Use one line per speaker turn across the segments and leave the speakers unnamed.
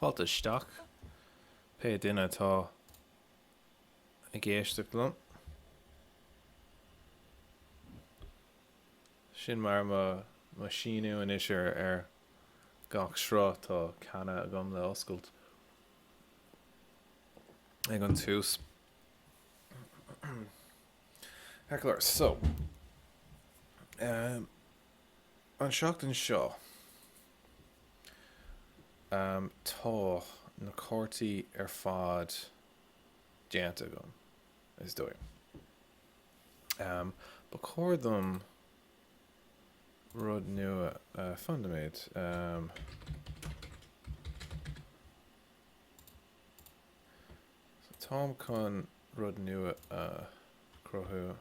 Fáilte isteach, pé duine atá ag éisteacht liom. Sin mar mo mo síniú anois ar ar gach sruth, tá canna agam le oscailt ag an tús. Ceart go leor, so, um, an seachtain seo, um, tá na cártaí ar fad déanta agam, is dóigh. Um, ba chóir dom rud nua, uh, fan nóiméad, um, So táim chun rud nua a chruthú.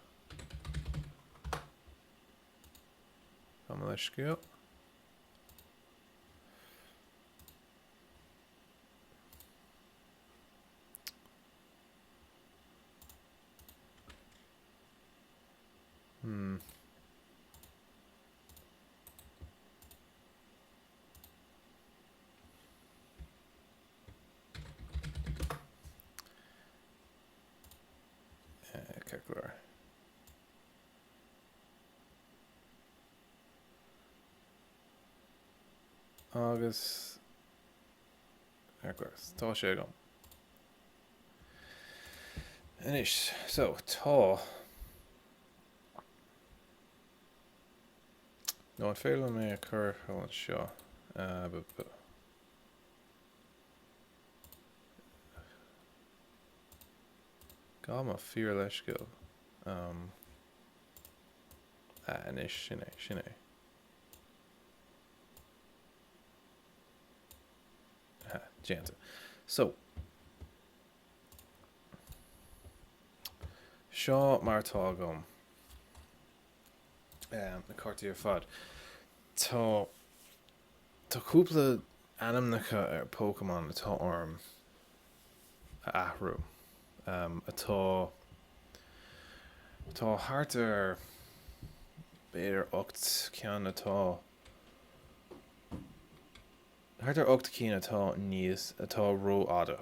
Gabh mo leithscéal. Hmm. Ceart go leor. Agus ceart go leor, tá sé agam. Anois, so, tá Nó an féidir liom é a chur anseo? Gabh mo fíorleithscéal. Anois, sin é, sin é. Déanta. So, seo mar atá agam. na cártaí ar fad. Tá tá cúpla ainmneacha ar Pokémon atá orm a athrú. Atá tá thart ar b'fhéidir 8 ceann atá thart ar 8 cinn atá níos atá rófhada.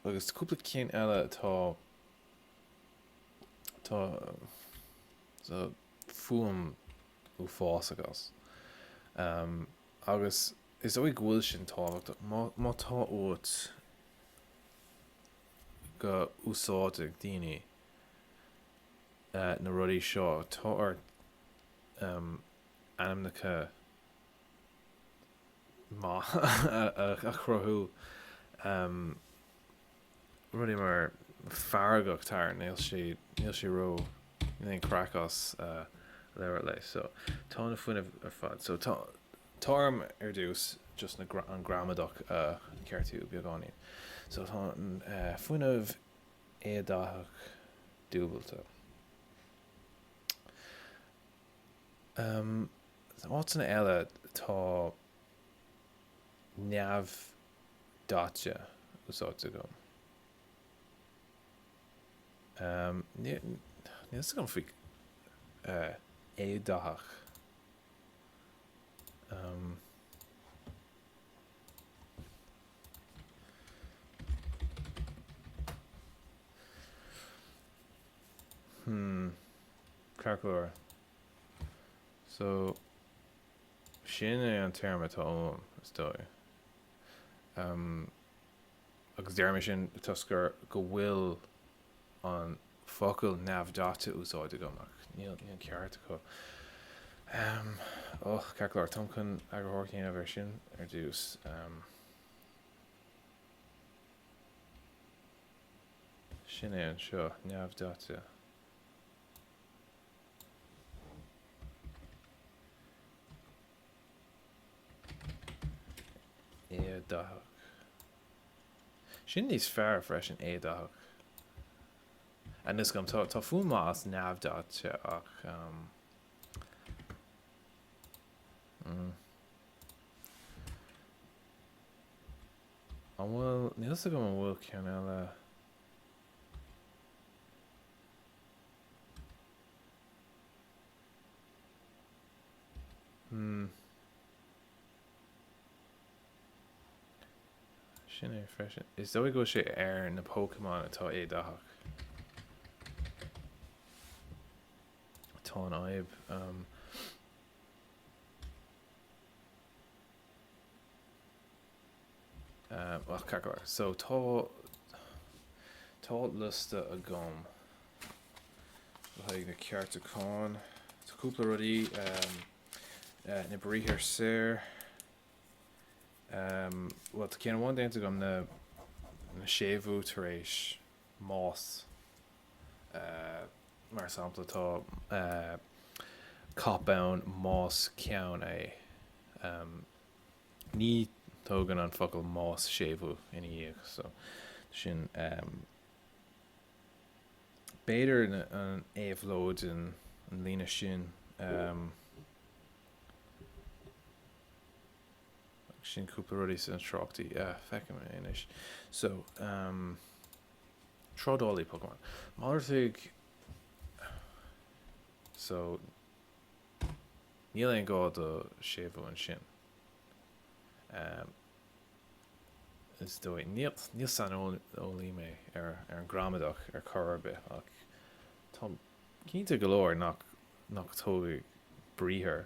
Agus cúpla cinn eile atá Tá fuaim uafásach as. Agus is dóigh go bhfuil sin tábhachtach. Má tá uait go úsáidfidh daoine na rudaí seo, tá ort ainmneacha maith a chruthú. rudaí mar feargach tar, níl sé, níl sé ró, níl aon craic as labhairt léi. So, tá na fuinneamh ar fad. So, tá, tá orm ar dtús just na, an gramadach a cheartú beagáinín. So, tá an fuinneamh éadathach dúbailte. Um, áiteanna eile tá neamh-daite úsáidte agam. Níl a fhios agam faoi éadathach. Hmm. Ceart go leor. So, Sin é an téarma atá uaim, is dóigh. Agus deirim é sin toisc gur go bhfuil an focal neamh-daite úsáidte agam, ach níl an ceart acu. Och, ceart go leor, táim chun eagarthóireacht a dhéanamh air sin ar dtús. Sin é anseo, neamh-daite. Éadathach. Sin níos fearr freisin, éadathach. Níl a fhios agam, tá, tá fuaim maith as neamh-daite ach um, mm. An bhfuil, níl a fhios agam an bhfuil ceann eile. Hmm. Sin é freisin. Is dóigh go bhfuil sé ar na Pokémon atá éadathach. Tá an fhadhb. Um, um, ach ceart go leor. So tá tá liosta agam le haghaidh na ceartúcháin. Tá cúpla rudaí um, uh, na briathar saor. Um, bhuel tá ceann amháin déanta agam na na séimhiú tar éis más. Uh, mar sampla tá uh, cop ann más ceann é. Um, ní tógann an focal más séimhiú ina dhiaidh, so sin um, b'fhéidir an éabhlóid an líne sin. Um, Sin cúpla rudaí sna treochtaí. Yeah, feicim é anois. So, um, trádálaí Pokémon. Malartaigh So, níl aon gá do séimhiú ansin. Um, is dóigh, níl, níl saineolaí mé ar, ar an gramadach ar chor ar bith ach táim cinnte go leor nach, nach tógfaidh briathar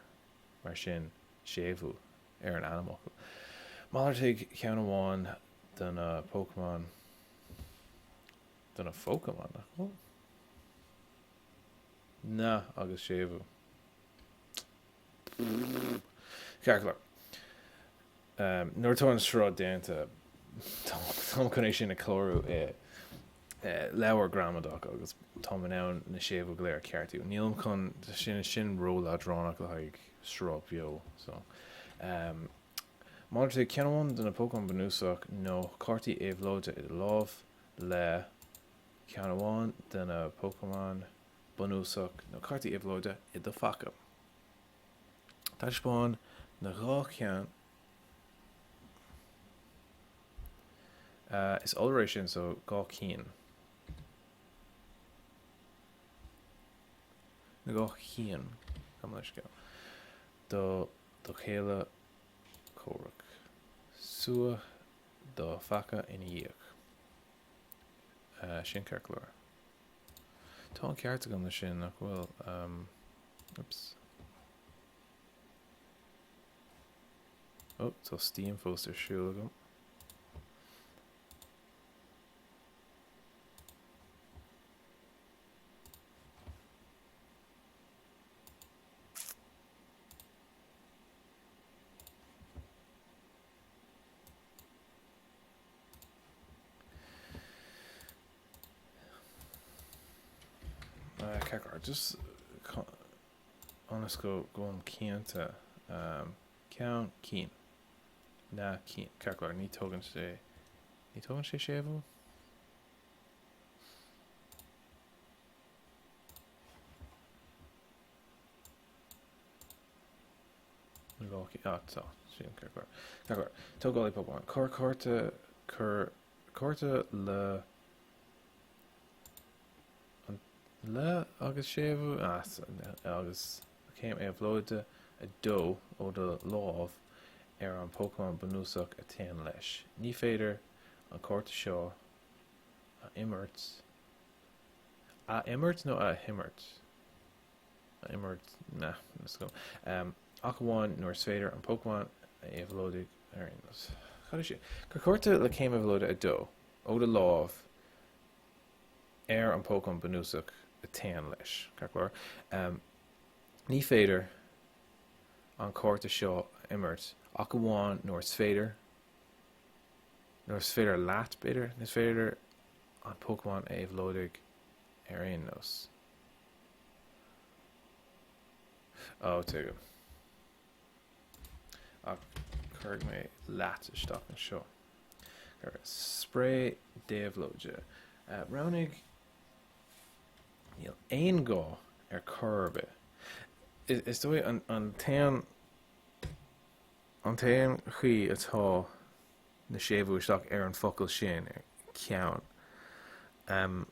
mar sin séimhiú ar an ainmfhocal. Malartaigh ceann amháin de na Pokémon de na Phokémon, nach bhfuil? Na agus séimhiú. Ceart go leor. Nuair atá an sruth déanta, táim chun é sin a chlárú i leabhar gramadach agus táim in ann na séimhiú go léir a cheartú. Nílim chun, sin, sin ró-leadránach le haghaidh sruth beo. So, malartaigh ceann amháin de na Pokémon bunúsach nó cártaí éabhlóide i do lámh le ceann amháin de na Pokémon bunúsach nó cártaí éabhlóide i do phaca. Taispeáin na 2 cheann. Is iolra é sin so 2 cinn. Na 2 chinn. Gabh mo leithscéal. Do do chéile comhraic. Suigh do phaca ina dhiaidh. Sin ceart go leor. Tá an ceart agam leis sin, nach bhfuil? Oops. Oh, tá Steam fós ar siúl agam. Ceart go leor, just ionas go bhfuilim cinnte, ceann, cinn, na cinn, ceart go leor, ní tógann sé, ní tógann sé séimhiú? Ah, tá, sin ceart go leor. Ceart go leor. Tógálaí Pokémon. Cuir cárta, cuir cárta le an le agus séimhiú ah, agus céim éabhlóide 2 ó do lámh ar an Pokémon bunúsach a théann leis. Ní féidir an cárta seo a imirt a imirt nó a himirt? a imirt, nah, let's go, ach amháin nuair is féidir an Pokémon a éabhlóidigh ar aon nós. Cad é sin? Cuir cárta le céim éabhlóide 2 ó do lámh ar an Pokémon bunúsach a théann leis. Ceart go leor. Ní féidir an cárta seo a imirt ach amháin nuair is féidir nuair is féidir leat, b'fhéidir, nuair is féidir an Pokémon a éabhlóidigh ar aon nós. Ó, tuigim. Ach cuirfidh mé leat isteach anseo. Spraoi d'éabhlóide. Roghnaigh Níl aon gá ar chor ar bith. Is dóigh an t-aon an t-aon chaoi atá na séimhiú isteach ar an focal sin, ceann. An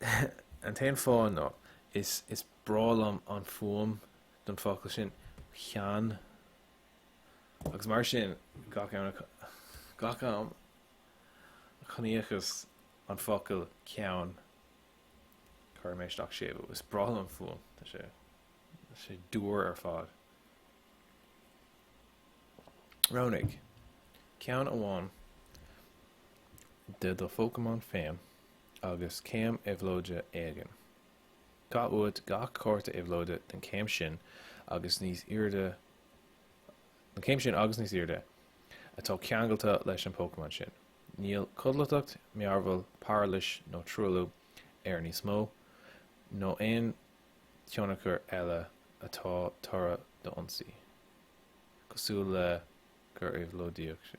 t-aon fáth ná is is breá liom an fuaim don focal sin, cheann, agus mar sin gach am gach am. Chonacthas an focal ceann. Cuirfidh mé isteach séimhiú. Is breá liom an fuaim. Tá sé tá sé dúr ar fad. Roghnaigh ceann amháin de do Phokémon féin agus céim éabhlóide éigin. Caith uait gach cárta éabhlóide den chéim sin agus níos airde den chéim sin agus níos airde atá ceangailte leis an Pokémon sin. Níl codlatacht, mearbhall, pairilis nó truailliú air níos mó, nó aon tionchar eile atá toradh d'ionsaí, cosúil le gur éabhlóidíodh sé.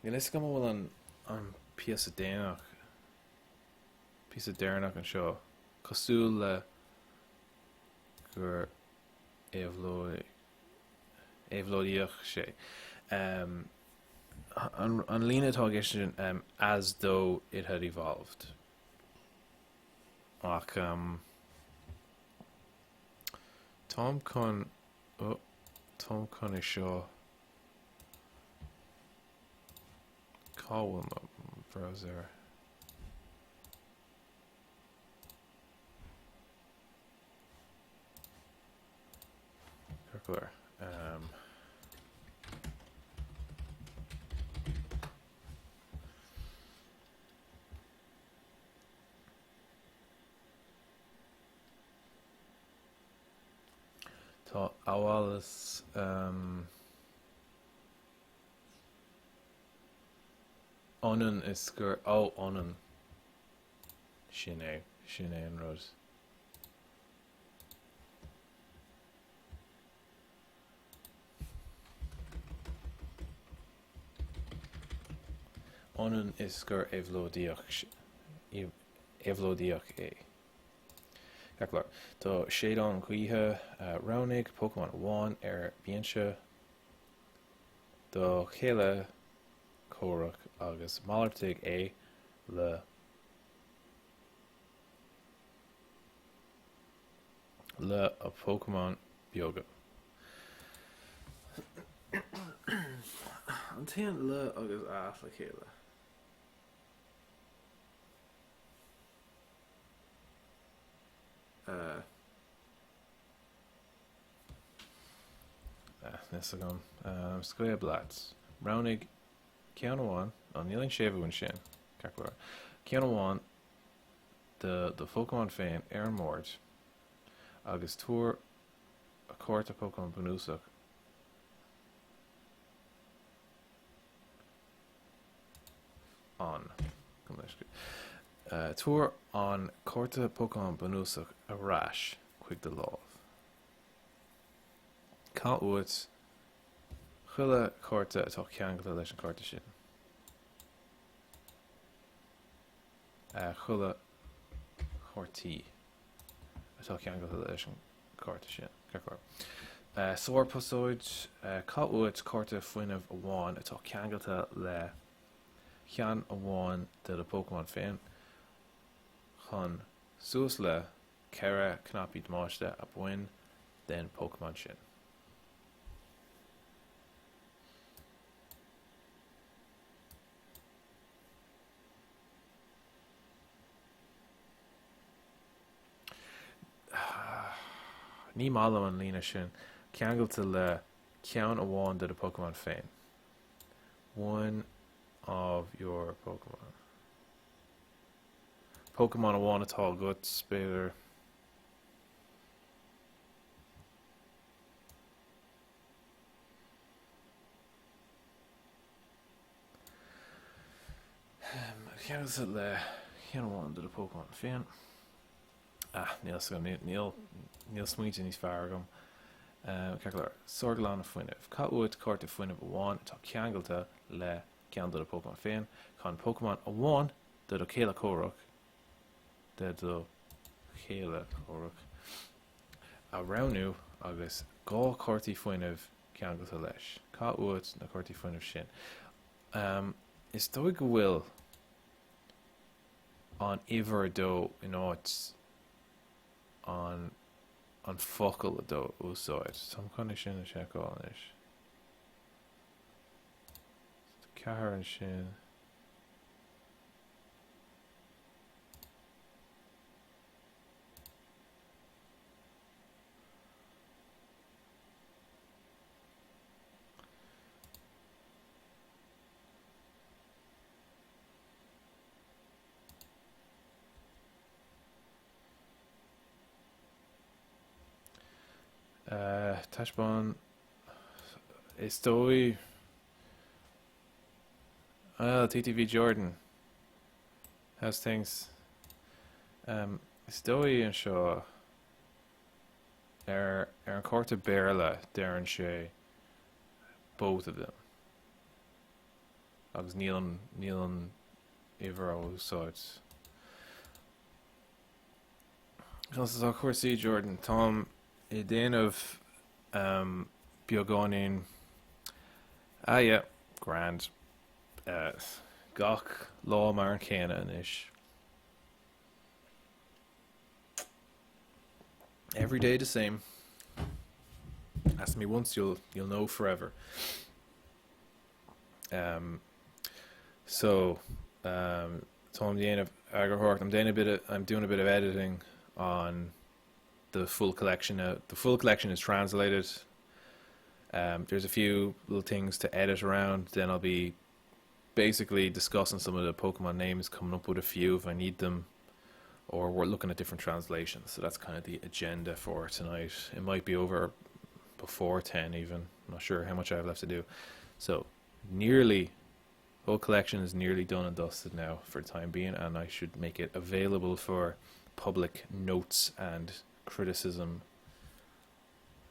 Níl a fhios agam an bhfuil an píosa déanach, píosa deireanach anseo cosúil le gur éabhlóidíodh sé. An líne atá i gceist ansin as though it had evolved. Ach táim chun táim chun é seo cá bhfuil mo browser? Circular. Um, Tá amhail is um, ionann is gur ó ionann Sin é, sin é an rud. Ionann is gur éabhlóidíodh éabhlóidíodh é. Ceart go leor. Tá séideán gaoithe roghnaigh Pokémon amháin ar binse do chéile comhraic agus malartaigh é le le a Pokémon beaga. An dtéann le agus a le chéile? Uh. Ah, níl a fhios agam. Um, Scléip leat. Roghnaigh Ceann amháin, ó níl aon séimhiú ansin, ceart go leor, ceann amháin de do Phokémon féin ar an mbord agus tabhair a cárta Pokémon bunúsach an tabhair an cárta Pokémon bunúsach ar ais chuig do lámh. Caith uait chuile chárta atá ceangailte leis an gcárta sin. Chuile chártaí atá ceangailte leis an gcárta sin. Ceart go leor. Sárphosóid, Caith uait cárta fuinnimh amháin atá ceangailte le ceann amháin de do Pokémon féin chun suas le 4 cnaipí damáiste a bhain den Pokémon sin. Ní maith liom an líne sin. Ceangailte le ceann amháin de do Pokémon féin. One of your Pokémon. Pokémon amháin atá agat, b'fhéidir. Ceangailte le ceann amháin de do Pokémon féin. Ah, níl a fhios agam, níl, níl smaointe níos fearr agam. Ceart go leor. Sárghlanadh fuinnimh. Caith uait cárta fuinnimh amháin atá ceangailte le ceann de do Pokémon féin chun Pokémon amháin de do chéile comhraic de do chéile comhraic a roghnú agus 2 chártaí fuinnimh ceangailte leis. Caith uait na cártaí fuinnimh sin. Is dóigh go bhfuil an uimhir 2 in áit an an focal 2 úsáid. Táim chun é sin a sheiceáil anois. 4 ansin. Taispeáin is dóigh Well, TTV Jordan. How's things? Um, is dóigh anseo ar, ar an cárta Béarla deireann sé both of them. Agus níl an, níl an uimhir á úsáid. Conas atá cúrsaí, Jordan? Táim ag déanamh um, beagáinín Ah yeah, grand. Uh, gach lá mar an chéanna anois. Every day the same. Ask me once, you'll you'll know forever. Um, so um, táim déanamh eagarthóireacht. I'm doing a bit of, I'm doing a bit of editing on the full collection. Uh, the full collection is translated. Um, there's a few little things to edit around. Then I'll be basically discussing some of the Pokemon names, coming up with a few if I need them, or we're looking at different translations. So that's kind of the agenda for tonight. It might be over before 10 even. I'm not sure how much I have left to do. So nearly whole collection is nearly done and dusted now for the time being, and I should make it available for public notes and criticism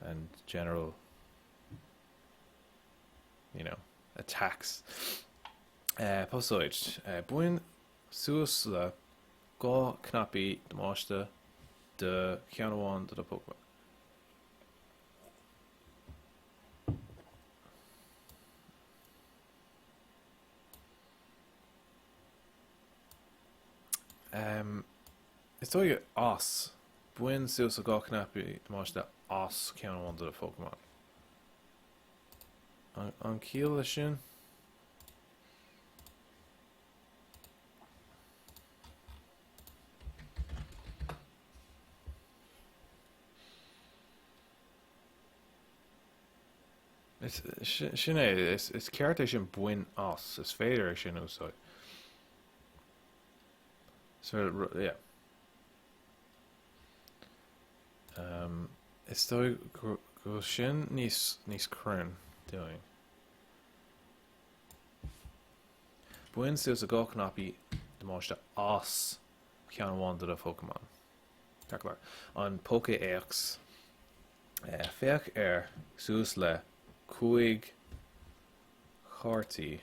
and general, you know, attacks. Uh, Posóid. Uh, Bain suas le 2 cnaipí damáiste de cheann amháin de do Pokémon. Um, is dóigh as. Bain suas le 2 cnaipí damáiste as ceann amháin de do Phokémon. An, an ciall leis sin? Sin é, is ceart é sin bain as, is féidir é sin a úsáid. So, yeah. Um, is dóigh go bhfuil sin níos, níos cruinn dúinn. Bain suas le 2 cnaipí damáiste as ceann amháin de do Phokémon. Ceart go leor. An Pokéthéacs. Féach ar suas le 5 chártaí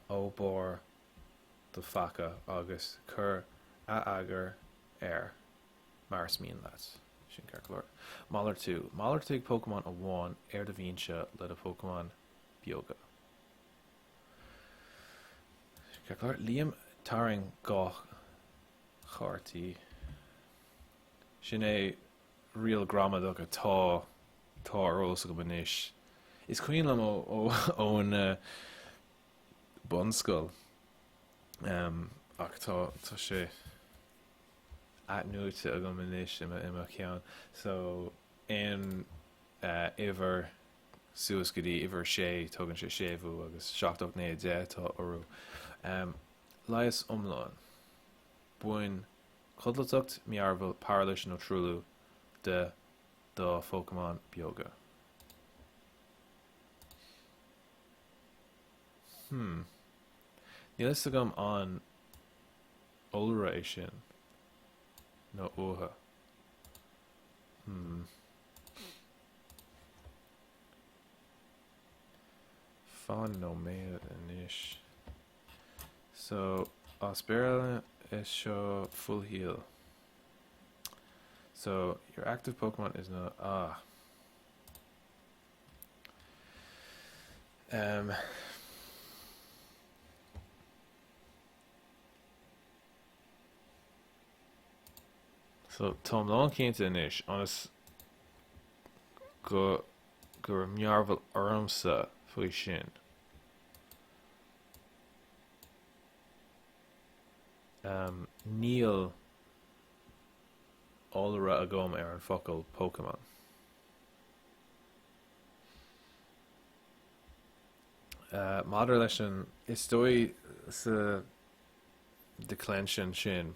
ó bharr do phaca agus cuir atheagar air mar is mian leat. Sin ceart go leor. Malartú. Malartaigh Pokémon amháin ar do bhinse le do Phokémon beoga. Ceart go leor. Liam, tarraing 2 chártaí. Sin é riail gramadach atá tá ar eolas agam anois. Is cuimhin liom ó ó ón bunscoil ach tá tá sé athnuaite agam anois i mo i mo cheann. So aon uimhir suas go dtí uimhir sé tugann sé séimhiú agus 7, 8, 9, 10 tá urú. Leigheas iomlán. Bain codlatacht, mearbhall, pairilis nó truailliú de do Phokémon beoga. Hmm. Níl fhios agam an iolra é sin nó uatha. Hmm. Fan nóiméad anois. So, as Béarla is seo full heal. So, your active Pokemon is not... Ah. Um, so, táim lánchinnte anois, ionas go go raibh mearbhall ormsa faoi sin. Níl iolra agam ar an focal Pokémon. Maidir leis an, is dóigh sa declension sin,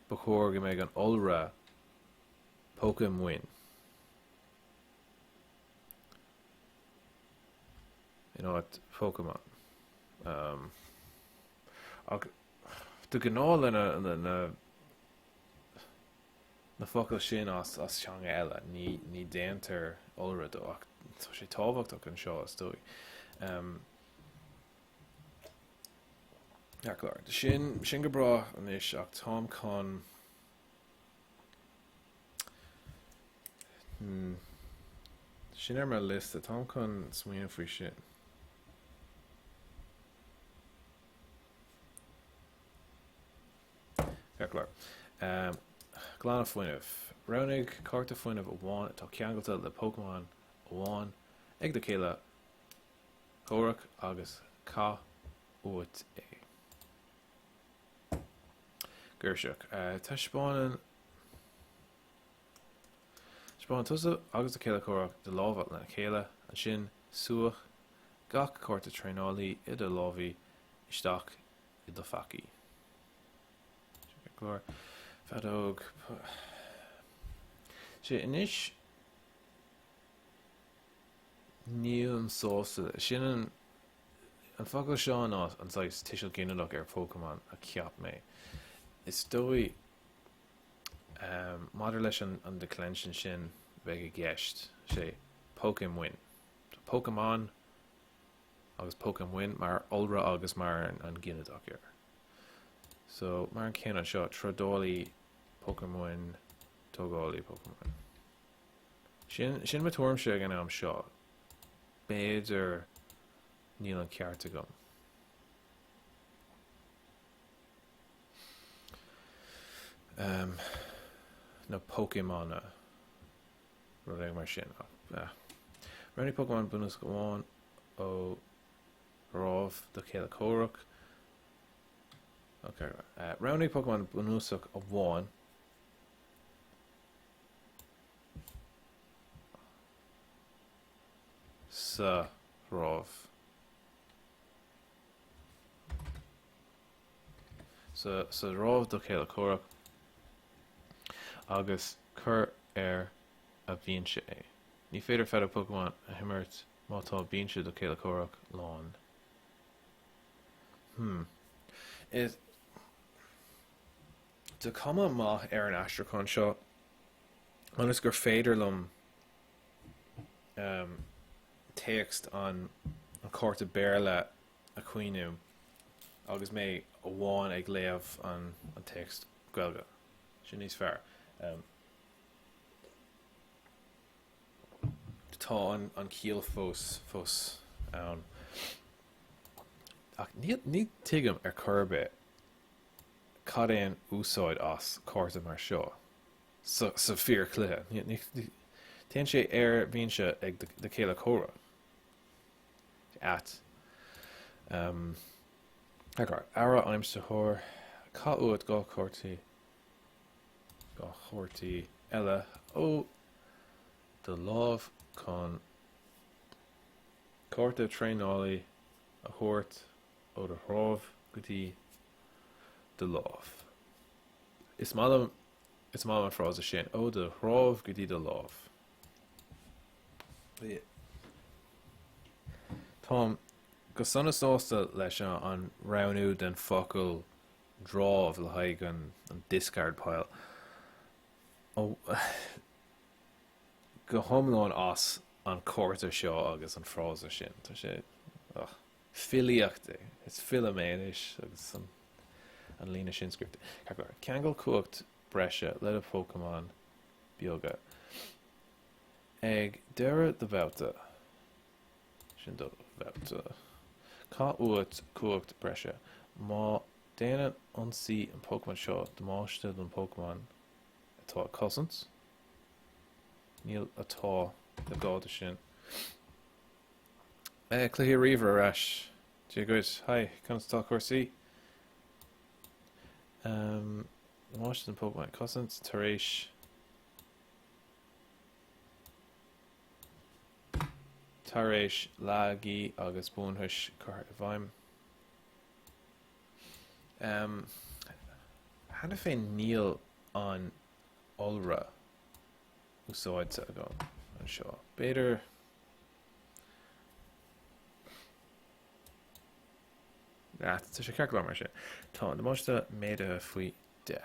ba chóir go mbeidh an iolra Pokémoin in áit Pokémon. Ach de ghnáth le na na focail sin as as teanga eile, ní ní déantar iolra dó, ach tá sé tábhachtach anseo is dóigh. Ceart go leor. Sin sin go breá anois ach táim chun Hmm. Sin ar mo liosta, táim chun smaoineamh faoi sin. Ceart go leor. Glanadh fuinnimh. Roghnaigh cárta fuinnimh amháin atá ceangailte le Pokémon amháin ag do chéile comhraic agus caith uait é. Girseach. Taispeánann Taispeánann tusa agus do chéile comhraic do lámha lena chéile, ansin súigh gach cárta traenálaí i do lámha isteach i do phacaí. Glór. Feadóg. Sé anois nílim sásta. Sin an an focal seo ná an saghas tuiseal ginideach ar Pokémon a cheap mé. Is dóigh um, maidir leis an, an declension sin bheidh i gceist sé Pokémoin. Pokémon agus Pokémoin mar iolra agus mar an ginideach air. So, mar an céanna anseo, trádálaí Pokémoin, tógálaí Pokémon. Sin, sin mo tuairimse ag an am seo. B'fhéidir níl an ceart agam. Um, na Pokémon rud éigin mar sin. Roghnaigh Pokémon bunúsach amháin ó threabh do chéile comhraic. Ok, roghnaigh Pokémon bunúsach amháin sa threabh. Sa threabh do chéile comhraic agus cuir ar a bhinse é. Ní féidir feadóg Pokémon a himirt má tá binse do chéile comhraic lán. Hmm. Is Tá cuma maith ar an aistriúchán seo ionas gur féidir liom um, téacs an an cárta Béarla a chuimhniú agus mé amháin ag léamh an an téacs Gaeilge. Sin níos fearr. Um, tá an an ciall fós fós ann. Ach ní ní tuigim ar chor ar bith cad é an úsáid as cárta mar seo sa sa fíorchluiche. Ní ní ní téann sé ar bhinse ag do do chéile comhraic. At. Um, Earra aimsitheoir, caith uait 2 chártaí, 2 chártaí eile ó do lámh chun cárta traenálaí a thabhairt ó do threabh go dtí do lámh. Is maith liom, is maith liom an frása sin, ó do threabh go dtí do lámh. Táim go sona sásta leis an roghnú den focal dtreabh le haghaidh an discard pile. Go hiomlán as an cárta seo agus an frása sin. Tá sé, ugh, filíocht é. Is file mé anois agus an líne sin scríofa. Ceangal cumhacht breise le do Phokémon beaga. Ag deireadh do bhabhta, sin do bhabhta, caith uait cumhacht breise. Má déanann ionsaí an Pokémon seo damáiste don Pokémon atá ag cosaint, níl atá le gá do sin. Cluichí ríomhaire ar ais. Dia dhuit. Hi, conas atá cúrsaí? Damáiste don Pokémon. Cosaint tar éis tar éis laigí agus buanthais curtha i bhfeidhm. Cheana féin níl an iolra úsáidte agam anseo. B'fhéidir. Tá sé ceart go leor mar sin. Tá an damáiste méadaithe faoi 10.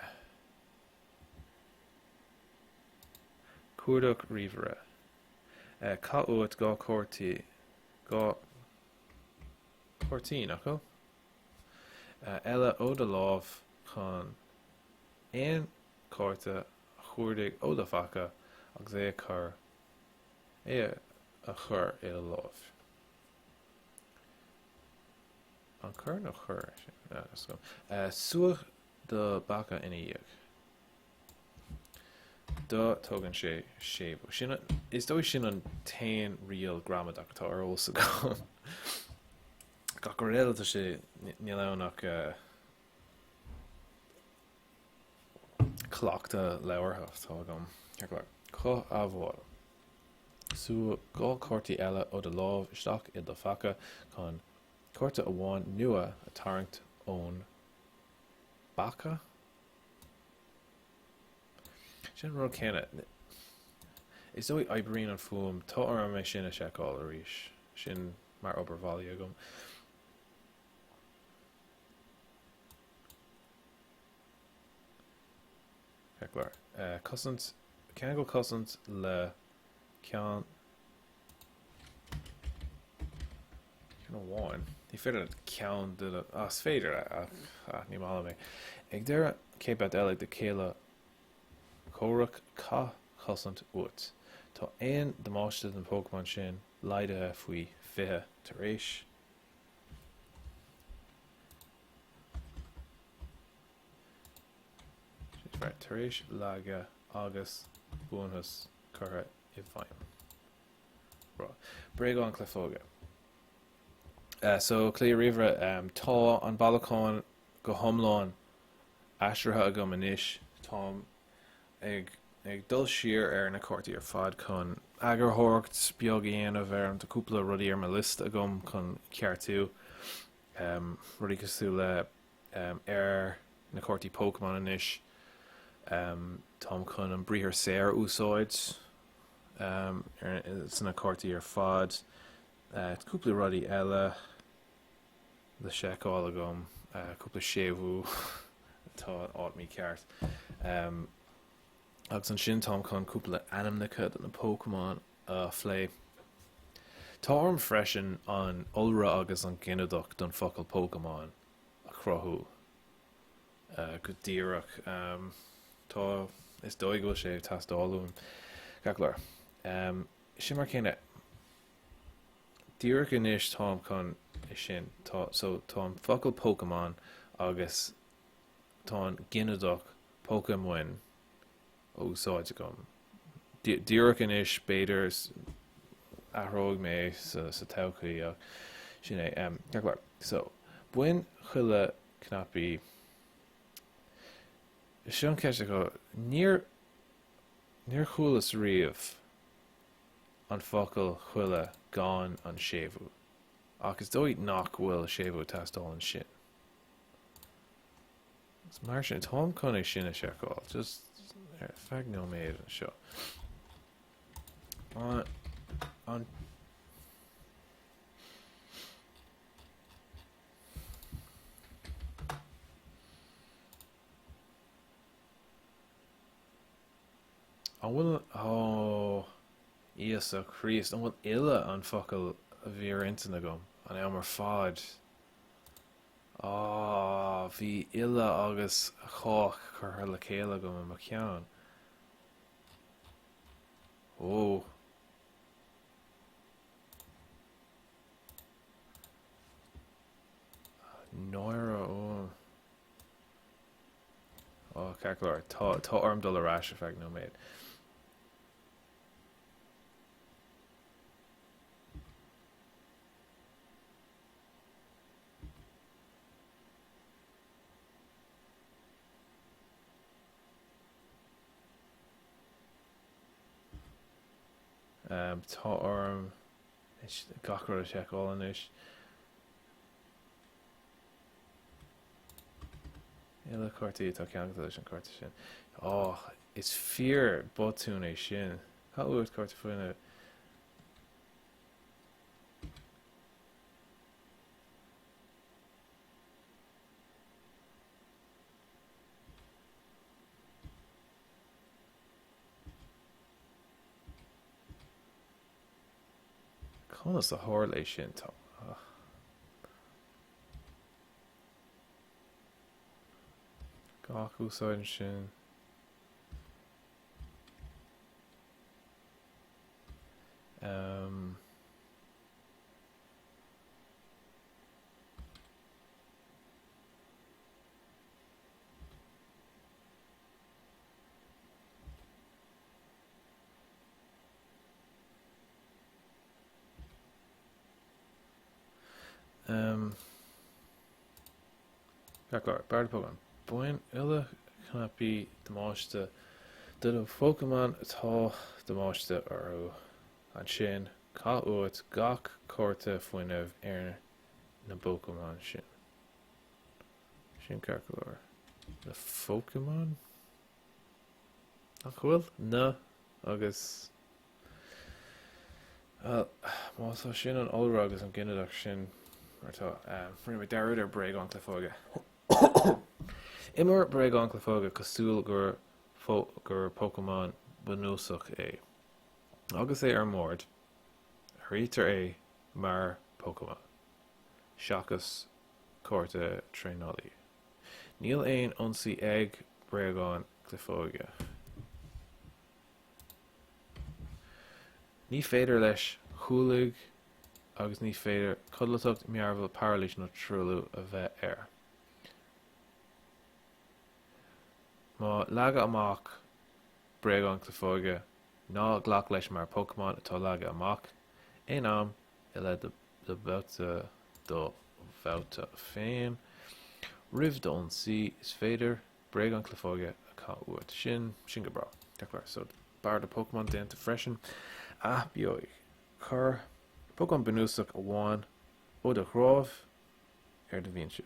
Cuardach ríomhaire. Caith uait 2 cártaí, 2 cártaí, nach bhfuil? eile ó do lámh chun aon chárta a chuardaigh ó do phaca agus é a chur é a chur i do láimh. An cur nó chuir sin? Suigh do bpaca ina dhiaidh. Do tugann sé séimhiú. Sin, is dóigh sin an t-aon riail gramadach atá ar eolas agam. Gach rud eile tá sé, níl ann ach cleachtadh labhartha atá agam. Cothabháil. Súigh 2 cártaí eile ó do lámh isteach i do phaca chun cárta amháin nua a tarraingt ón bpaca. Sin an rud céanna. Is dóigh oibríonn an fuaim, tá orm é sin a sheiceáil arís. Sin mar obair bhaile agam. Cosaint, ceangal cosaint le ceann ceann amháin. Ní féidir leat ceann de na, ah, is féidir ach ah, ní maith liom é. Ag deireadh an chéad babhta eile ag do chéile comhrac, caith cosaint uait. Tá aon damáiste don Pokémon sin laghdaithe faoi 20 tar éis. Tar éis laige agus buanthas curtha i bhfeidhm. Bréagán cleifóige. So, cluiche ríomhaire, tá an bailiúchán go hiomlán aistrithe agam anois. Táim ag ag dul siar ar na cártaí ar fad chun eagarthóireacht beag a dhéanamh air. Tá cúpla rudaí ar mo liosta agam chun ceartú. Rudaí cosúil le ar na cártaí Pokémon anois. Táim chun an briathar saor a úsáid sna cártaí ar fad. Cúpla rudaí eile le seiceáil agam, cúpla séimhiú atá in áit mícheart. Agus ansin táim chun cúpla ainmneacha do na Pokémon a phlé. Tá orm freisin an iolra agus an ginideach don focal Pokémon a chruthú go díreach. Tá, is dóigh go bhfuil sé ag teastáil uaim. Ceart go leor. Sin mar céanna. Díreach anois táim chun é sin. Tá, so, tá an focal Pokémon agus tá an ginideach Pokémoin á úsáid agam. Díreach anois, b'fhéidir, athróidh mé sa todhchaí ach sin é. Ceart go leor. So, bain chuile cnaipí. Seo an ceist acu. Níor, níor chualas riamh an focal chuile gan an séimhiú. Ach is dóigh nach bhfuil séimhiú ag teastáil ansin. Mar sin, táim chun é sin a sheiceáil. Just ar feadh nóiméad anseo. An, an, An bhfuil, ó, Íosa Críost, an bhfuil uile an focal a bhí ar intinn agam an am ar fad? Á, bhí uile agus chách curtha le chéile agam i mo cheann. Ó. Náire ó. Ó, ceart go leor. Tá, tá orm dul ar ais ar feadh nóiméad. Tá orm gach rud a sheiceáil anois. Uile cártaí atá ceangailte leis an cárta sin. Ó, is fíor botún é sin. Caith uait cárta fuinnimh. Conas a tharla é sin? Tá. Gach úsáid ansin. Um, Um, Ceart go leor, barda Pokémon. Bain uile cnaipí damáiste de do Phokémon atá damáiste orthu. Ansin, caith uait gach cárta fuinnimh ar na bPokémon sin. Sin ceart go leor. Na Phokémon? Nach bhfuil? Na agus Bhuel, má tá sin an iolra agus an ginideach sin mar atá, rinne mé dearúd ar bréagán cliofóige. Imir bréagán cliofóige cosúil gur gur Pokémon bunúsach é. Agus é ar an mbord, airítear é mar Pokémon, seachas cárta traenálaí. Níl aon ionsaí ag bréagán cliofóige. Ní féidir leis cúlú agus ní féidir codlatacht, mearbhall, parailís nó truailliú a bheith air. Má leagadh amach bréagán cliofóige, ná glac leis mar Pokémon atá leagtha amach aon am eile do babhta do bhabhta féin. Roimh d'ionsaí, is féidir bréagán cliofóige a chaitheamh uait. Sin, sin go breá. Ceart go leor. So, barda Pokémon déanta freisin. Athbheoigh. Cuir Pokémon bunúsach amháin ó do threabh ar do bhinse.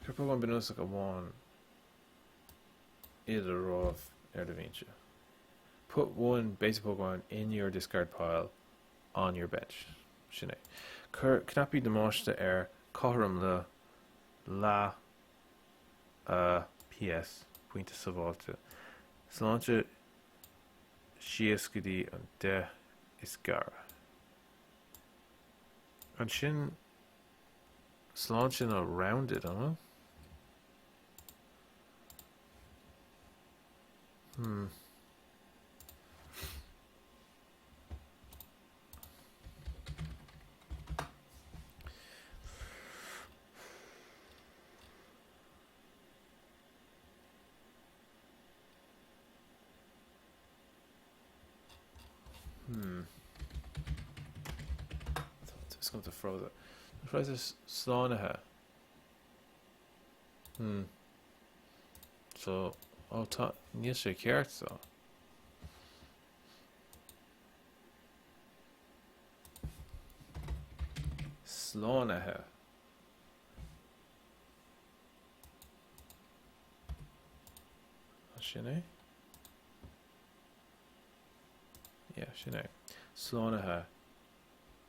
Cuir Pokémon bunúsach amháin i do threabh ar do bhinse. Put one basic Pokemon in your discard pile on your bench. Sin é. Cuir cnaipí damáiste ar cothrom le leath a PS, pointe sábháilte, sláinte síos go dtí an 10 is gaire. Ansin sláinte nó rounded, an bhfuil? Hmm. Hmm. Tá go froze. Froze slánaithe. Hmm. So, ó tá, níl sé ceart so. Slánaithe. Sin é? Yeah, sin é. Slánaithe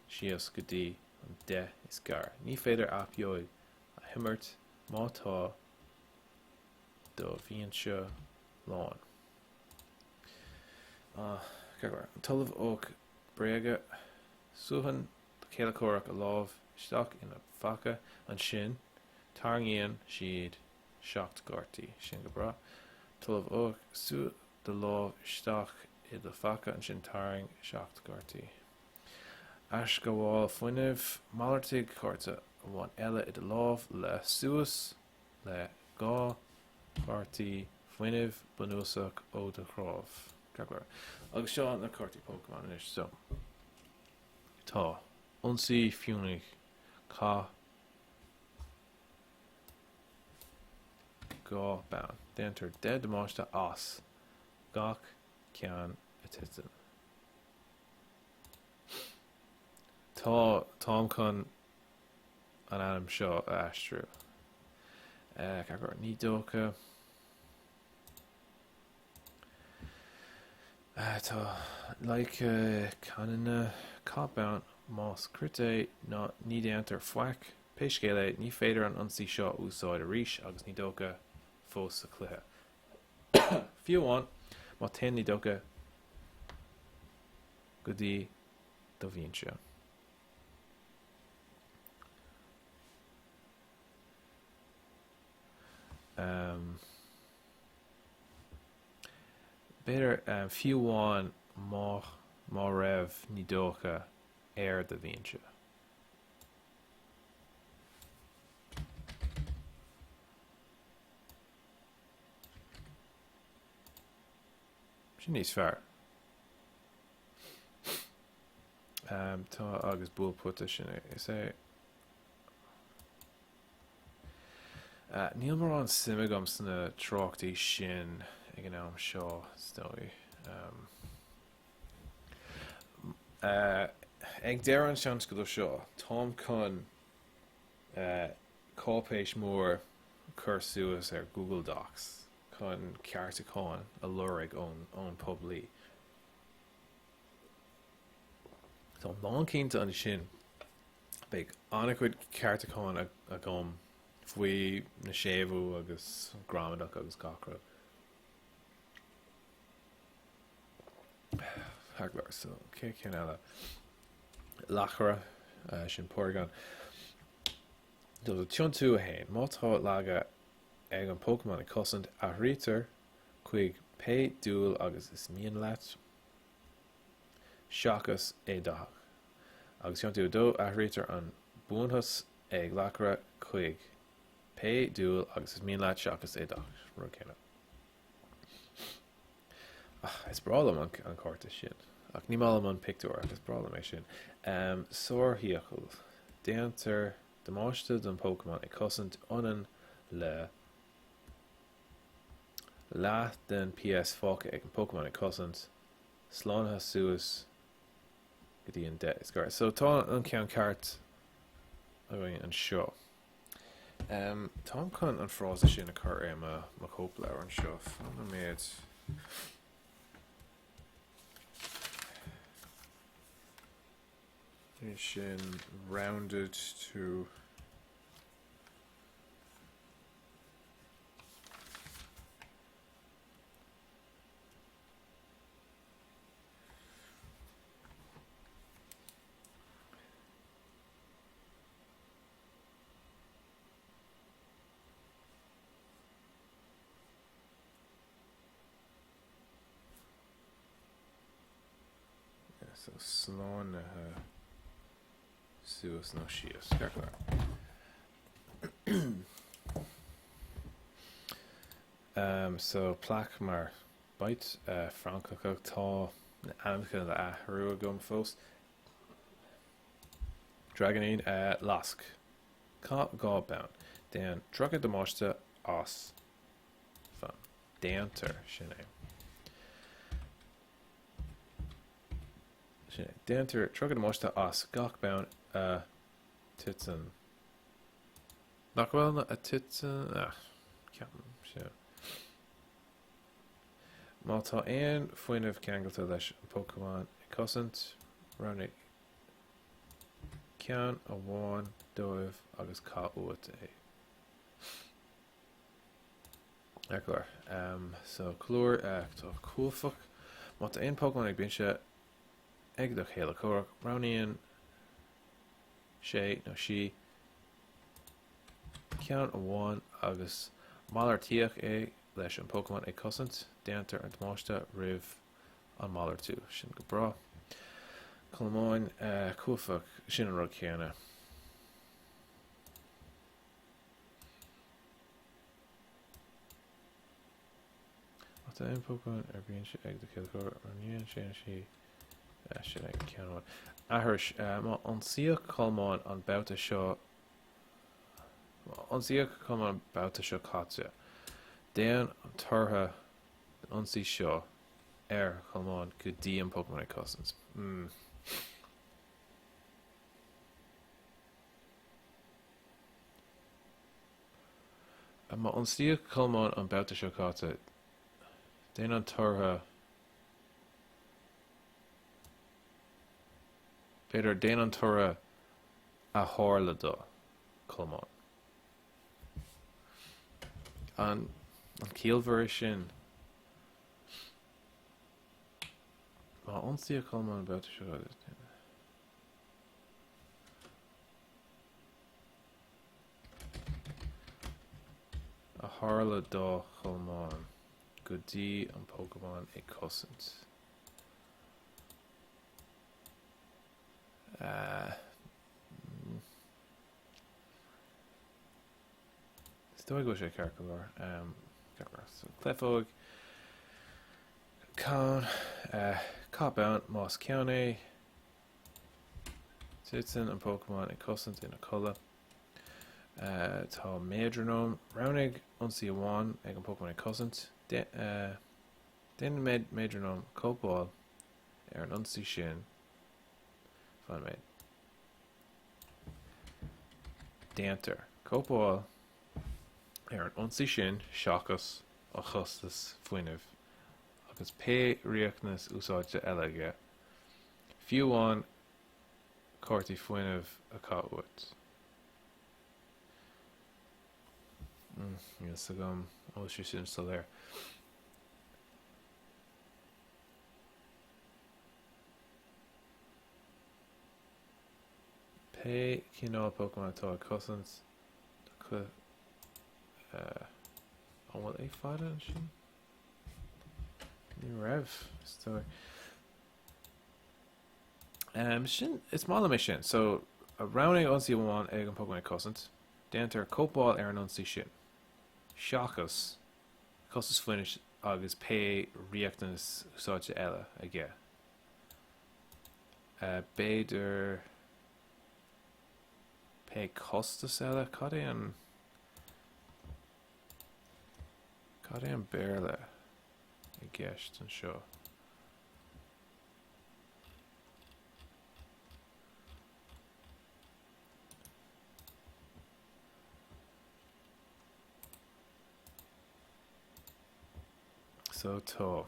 síos go dtí an 10 is gaire. Ní féidir athbheoigh a himirt má tá do bhinse lán. An tOllamh Oak Bréige, Súnn do chéile comhraic a lámh isteach ina phaca, ansin tarraingíonn siad 7 gcártaí. Sin go breá. Tollamh Oak, Sú do lámh isteach i do phaca, ansin tarraing 7 gcártaí. Aisghabháil fuinnimh, Malartaigh cárta amháin eile i do lámh le suas le 2 chártaí fuinnimh bunúsach ó do threabh. Ceart go leor. Agus seo na cártaí Pokémon anois. So, tá ionsaí fionnaidh, caith 2 bonn. Déantar 10 damáiste as gach ceann a titeann. Tá, táim chun an ainm seo a aistriú. Ceart go leor, ní dócha. Tá like cananna caith bonn más crit é ná ní déantar faic, pé scéal é, ní féidir an ionsaí seo a úsáid arís agus ní dócha fós sa chluiche. Fiú amháin má téann ní dócha go dtí do bhinse. B'fhéidir, fiú amháin má má raibh ní dócha ar do bhinse. Sin níos fearr. Tá agus buail pota sin é. Is é. Níl mórán suim agam sna treochtaí sin ag an am seo, is dóigh. Ag deireadh an tionscadail seo, táim chun cáipéis mór cur suas ar Google Docs chun ceartúcháin a lorg ón poiblí. Táim lánchinnte ansin beidh an-chuid ceartúcháin agam faoi na séimhiú agus gramadach agus gach rud. Thar lear, so cé cinn eile? Lachaire, sin Porygon. Do tiontú 1. Má tá laige ag an Pokémon ag cosaint, athraítear chuig pé dúil agus is mian leat. seachas éadathach. Agus tiontú 2, athraítear an buanchas ag lachaire chuig pé dúil agus is mian leat seachas éadathach. Rud céanna. Ach, is breá liom an cárta sin. Ach ní maith liom an pictiúr, ach is breá liom é sin. Um, Sárfhiacail. Déantar damáiste don Pokémon ag cosaint ionann le leath den PS fágtha ag an Pokémon ag cosaint. slánaithe suas go dtí an 10 is gaire. So tá an ceann ceart againn anseo. Um, táim chun an frása sin a chur ar mo, mo chóipleabhar anseo. Fan nóiméad. Sin rounded to So slánaithe suas nó síos. Ceart go leor. Um, so plaic mar Bite Francach tá na ainmneacha le athrú agam fós. Dragonine Lasc. Caith 2 bonn. Déan 30 damáiste as. Fan. Déantar. Sin é. Sin é. Déantar 30 damáiste as gach bonn a titeann. Nach bhfuil na a titeann? Ah, ceapaim, sea. Má tá aon fuinneamh ceangailte leis an Pokémon ag cosaint, roghnaigh ceann amháin dóibh agus caith uait é. Ar chlár. Um, so, colúr, uh, tá cuaifeach. Má tá aon Pokémon ag binse ag do chéile comhraic, roghnaíonn sé nó sí ceann amháin agus malartaíodh é leis an Pokémon ag cosaint, déantar an damáiste roimh an malartú. Sin go breá. Colmáin cuaifeach, sin an rud céanna. Má tá aon Pokémon ar binse ag do chéile comhraic, roghnaíonn sé nó sí sin ag ceann amháin. Aithris, má ionsaíodh Colmán an babhta seo Má ionsaíodh Colmán an babhta seo caite. Déan an toradh den ionsaí seo ar Cholmán go dtí an Pokémon ag cosaint. Mm. Má ionsaíodh Colmán an babhta seo caite, déan an toradh B'fhéidir, déan an toradh a tharla do Cholmán. An ciallmhar é sin? Má ionsaíodh Colmán an babhta seo caite, A tharla do Cholmán go dtí an Pokémon ag cosaint. Is dóigh go bhfuil sé ceart go leor. Ceart go leor. So, Clefóg, Ceann, Cá bonn, más ceann é, Titeann an Pokémon ag cosaint ina chodladh. Tá Méadranóm. Roghnaigh ionsaí amháin ag an Pokémon ag cosaint. Déanann Méadranóm cóipeáil ar an ionsaí sin. Fan nóiméad. Déantar cóipeáil ar an ionsaí sin seachas an chostas fuinnimh agus pé riachtanas úsáide eile aige, fiú amháin cártaí fuinnimh a chaith uait. Níl fhios agam an bhfuil sé sin soiléir. Pé cineál Pokémon atá ag cosaint an bhfuil A fada ansin? Ní raibh, is dóigh. Sin, is maith liom é sin. So, roghnaigh ionsaí amháin ag an Pokémon ag cosaint. Déantar cóipeáil ar an ionsaí sin. Seachas costas fuinnimh agus pé riachtanas úsáide eile aige. B'fhéidir pé costas eile? Cad é an Cad é an Béarla i gceist anseo? So tá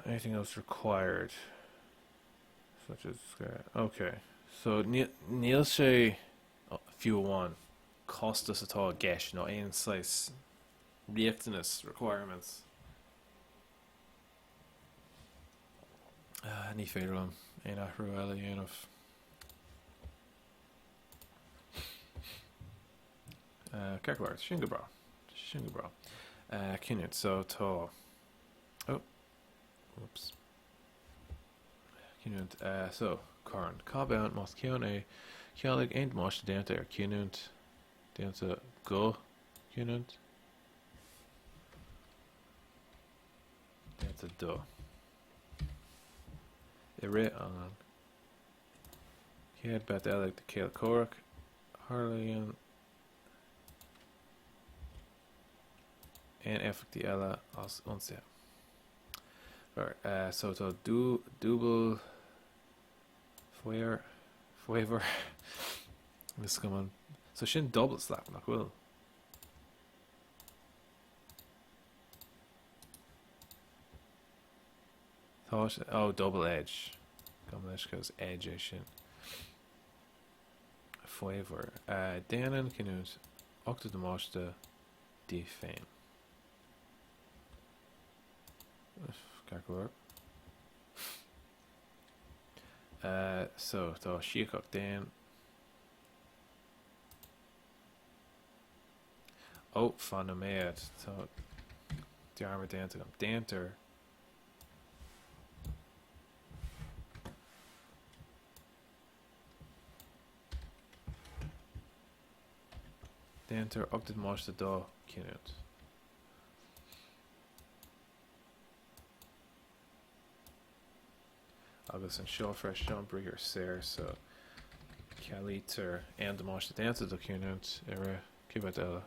anything else required such as okay so níl sé fiú amháin costas atá i gceist nó aon saghas riachtanas requirements Ní féidir liom aon athrú eile a dhéanamh. Ceart go leor, sin go breá. Sin go breá. Cinniúint, so tá oh, whoops. Cinniúint, so, Corn. Cá bonn, más ceann é, cealaigh aon damáiste déanta ar chinniúint, déanta go cinniúint. Déanta do. I rith an chéad babhta eile de céile comhrac, tarlaíonn aon éifeachtaí eile as ionsaithe. Right, so tá dúbailt faobhair, faobhar, so sin double slap, nach bhfuil? Tá sé, oh, double edge. Gabh mo leithscéal, is edge é sin. Faobhar. Déanann cinniúint 80 damáiste di féin. Ceart go leor. So, tá síocach déan. Ó, fan nóiméad, tá dearmad déanta agam. Déantar. Déantar 80 damáiste dá chinniúint. Agus anseo freisin, seo an briathar saor, so cealaítear aon damáiste déanta do chinniúint i rith cibé eile.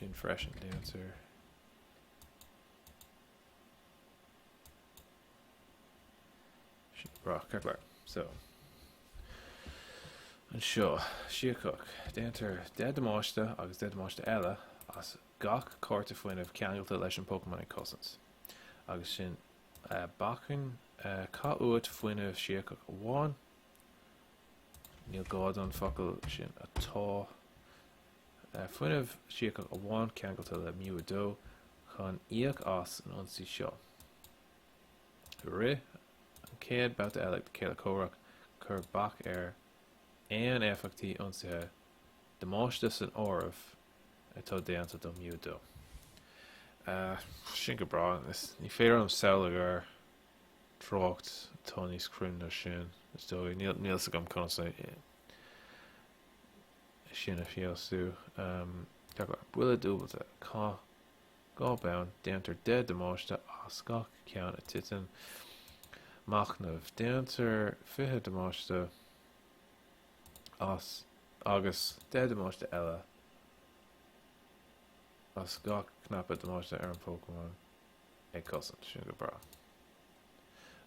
Sin freisin, déantar. Sin breá, ceart go leor. So, anseo, síocach, déantar 10 damáiste agus 10 damáiste eile as gach cárta fuinnimh ceangailte leis an Pokémon ag cosaint. Agus sin bacainn, caith uait fuinneamh síocach amháin. Níl gá don focal sin atá. Fuinneamh síocach amháin ceangailte le Mew 2 chun íoc as an ionsaí seo. I rith an chéad babhta eile ag do chéile comhraic, cuir bac ar aon éifeachtaí ionsaithe, damáiste san áireamh, atá déanta do Mew 2. Sin go breá. Ní féidir liom samhlú ar thrácht atá níos cruinne ná sin, is dóigh. Níl a fhios agam conas é sin a fheabhsú. Buille dúbailte. Caith 2 bonn. Déantar 10 damáiste as gach ceann a titeann. Machnamh. Déantar 20 damáiste as agus 10 damáiste eile as gach cnaipe damáiste ar an Pokémon ag cosaint. Sin go breá.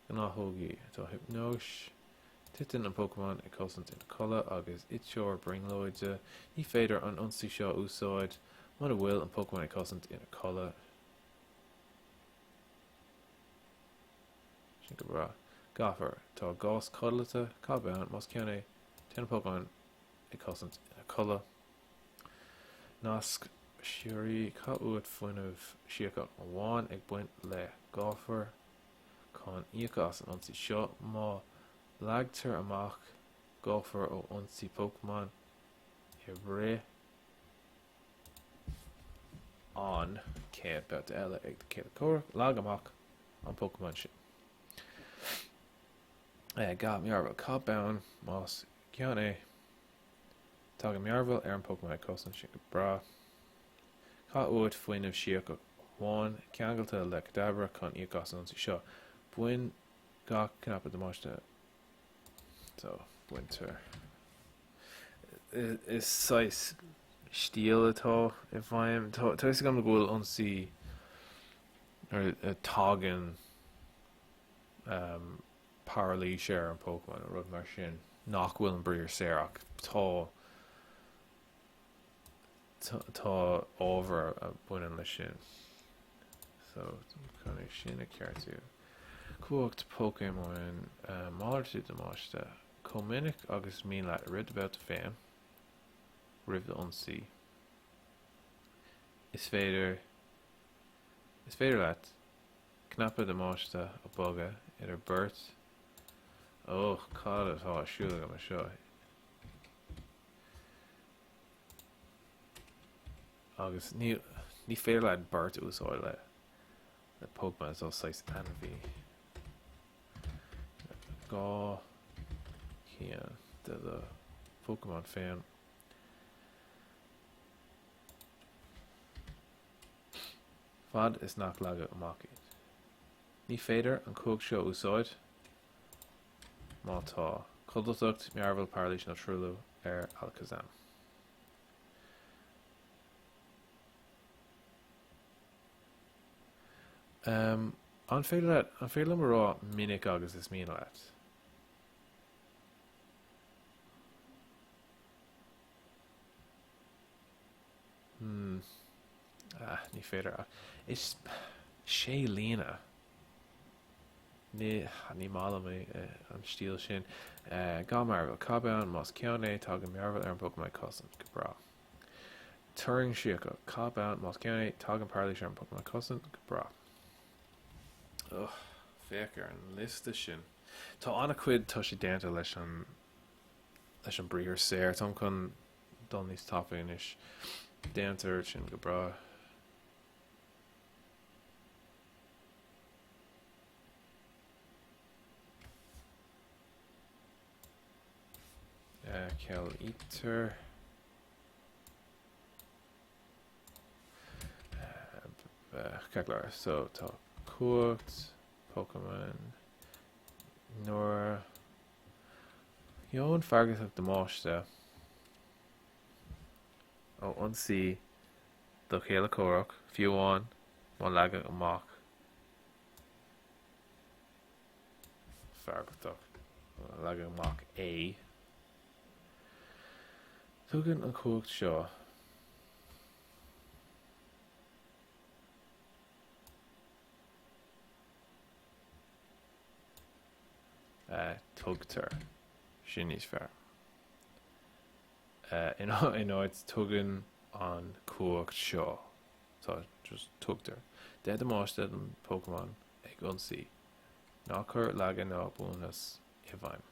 Gnáthógaí. Tá hiopnóis. Titeann an Pokémon ag cosaint ina chodladh agus itear brionglóide. Ní féidir an ionsaí seo a úsáid muna bhfuil an Pokémon ag cosaint ina chodladh. Sin go breá. Galar. Tá gás codlata. Caith bonn. Más ceann é, téann an Pokémon ag cosaint ina chodladh. Nasc síoraí. Caith uait fuinneamh síocach amháin ag baint le galar chun íoc as an ionsaí seo. Má leagtar amach galar ó ionsaí Pokémon i rith an chéad babhta eile ag do chéile comhraic, leag amach an Pokémon sin. Ga mearbhall. Caith bonn más ceann é. Tagann mearbhall ar an Pokémon ag cosaint, sin go breá. Caith uait fuinneamh síocach amháin ceangailte le Kadabra chun íoc as an ionsaí seo. Bain gach cnaipe damáiste so baintear. Is saghas stíl atá i bhfeidhm. Tá a fhios agam go bhfuil ionsaí nuair a tagann parailís ar an Pokémon nó rud mar sin nach bhfuil an briathar saor ach tá tá ábhar a bhaineann leis sin. So chun é sin a cheartú. Cumhacht Pokémon malartú damáiste chomh minic agus is mian leat i rith do bhabhta féin roimh d'ionsaí. Is féidir is féidir leat Cnaipe damáiste a bhogadh idir beirt. Ó, cad atá ar siúl agam anseo? Agus ní, ní féidir leat beart a úsáid le, le Pokémon atá saghas ainmhí. 2 cheann de do Phokémon féin. Fad is nach leagadh amach iad. Ní féidir an chumhacht seo a úsáid má tá codlatacht, mearbhall, parailís nó truailliú ar Alakazam. An féidir leat, an féidir liom a rá minic agus is mian leat? Hmm. Ah, ní féidir ach. Is sé líne. Ní, ní maith liom é, an stíl sin. Ga mearbhall. Caith bonn, más ceann é, tagann mearbhall ar an Pokémon ag cosaint. Go breá. Turraing síocach. Caith bonn, más ceann é, tagann parailís ar an Pokémon ag cosaint. Go breá. Ugh, féach ar an liosta sin. Tá an-chuid toisí déanta leis an leis an briathar saor. Táim chun dul níos tapa anois. Déantar sin go breá. Cealaítear. Ceart go leor. So tá cumhacht Pokémon nuair Gheobhann feargachtach damáiste ó ionsaí do chéile comhrac, fiú amháin má leagadh amach feargachtach, leagadh amach é. Tugann an chumhacht seo. Tugtar. Sin níos fearr. In áit tugann an chumhacht seo, tá just tugtar. 10 damáiste don Pokémon ag ionsaí. Ná cuir laige ná buanfas i bhfeidhm.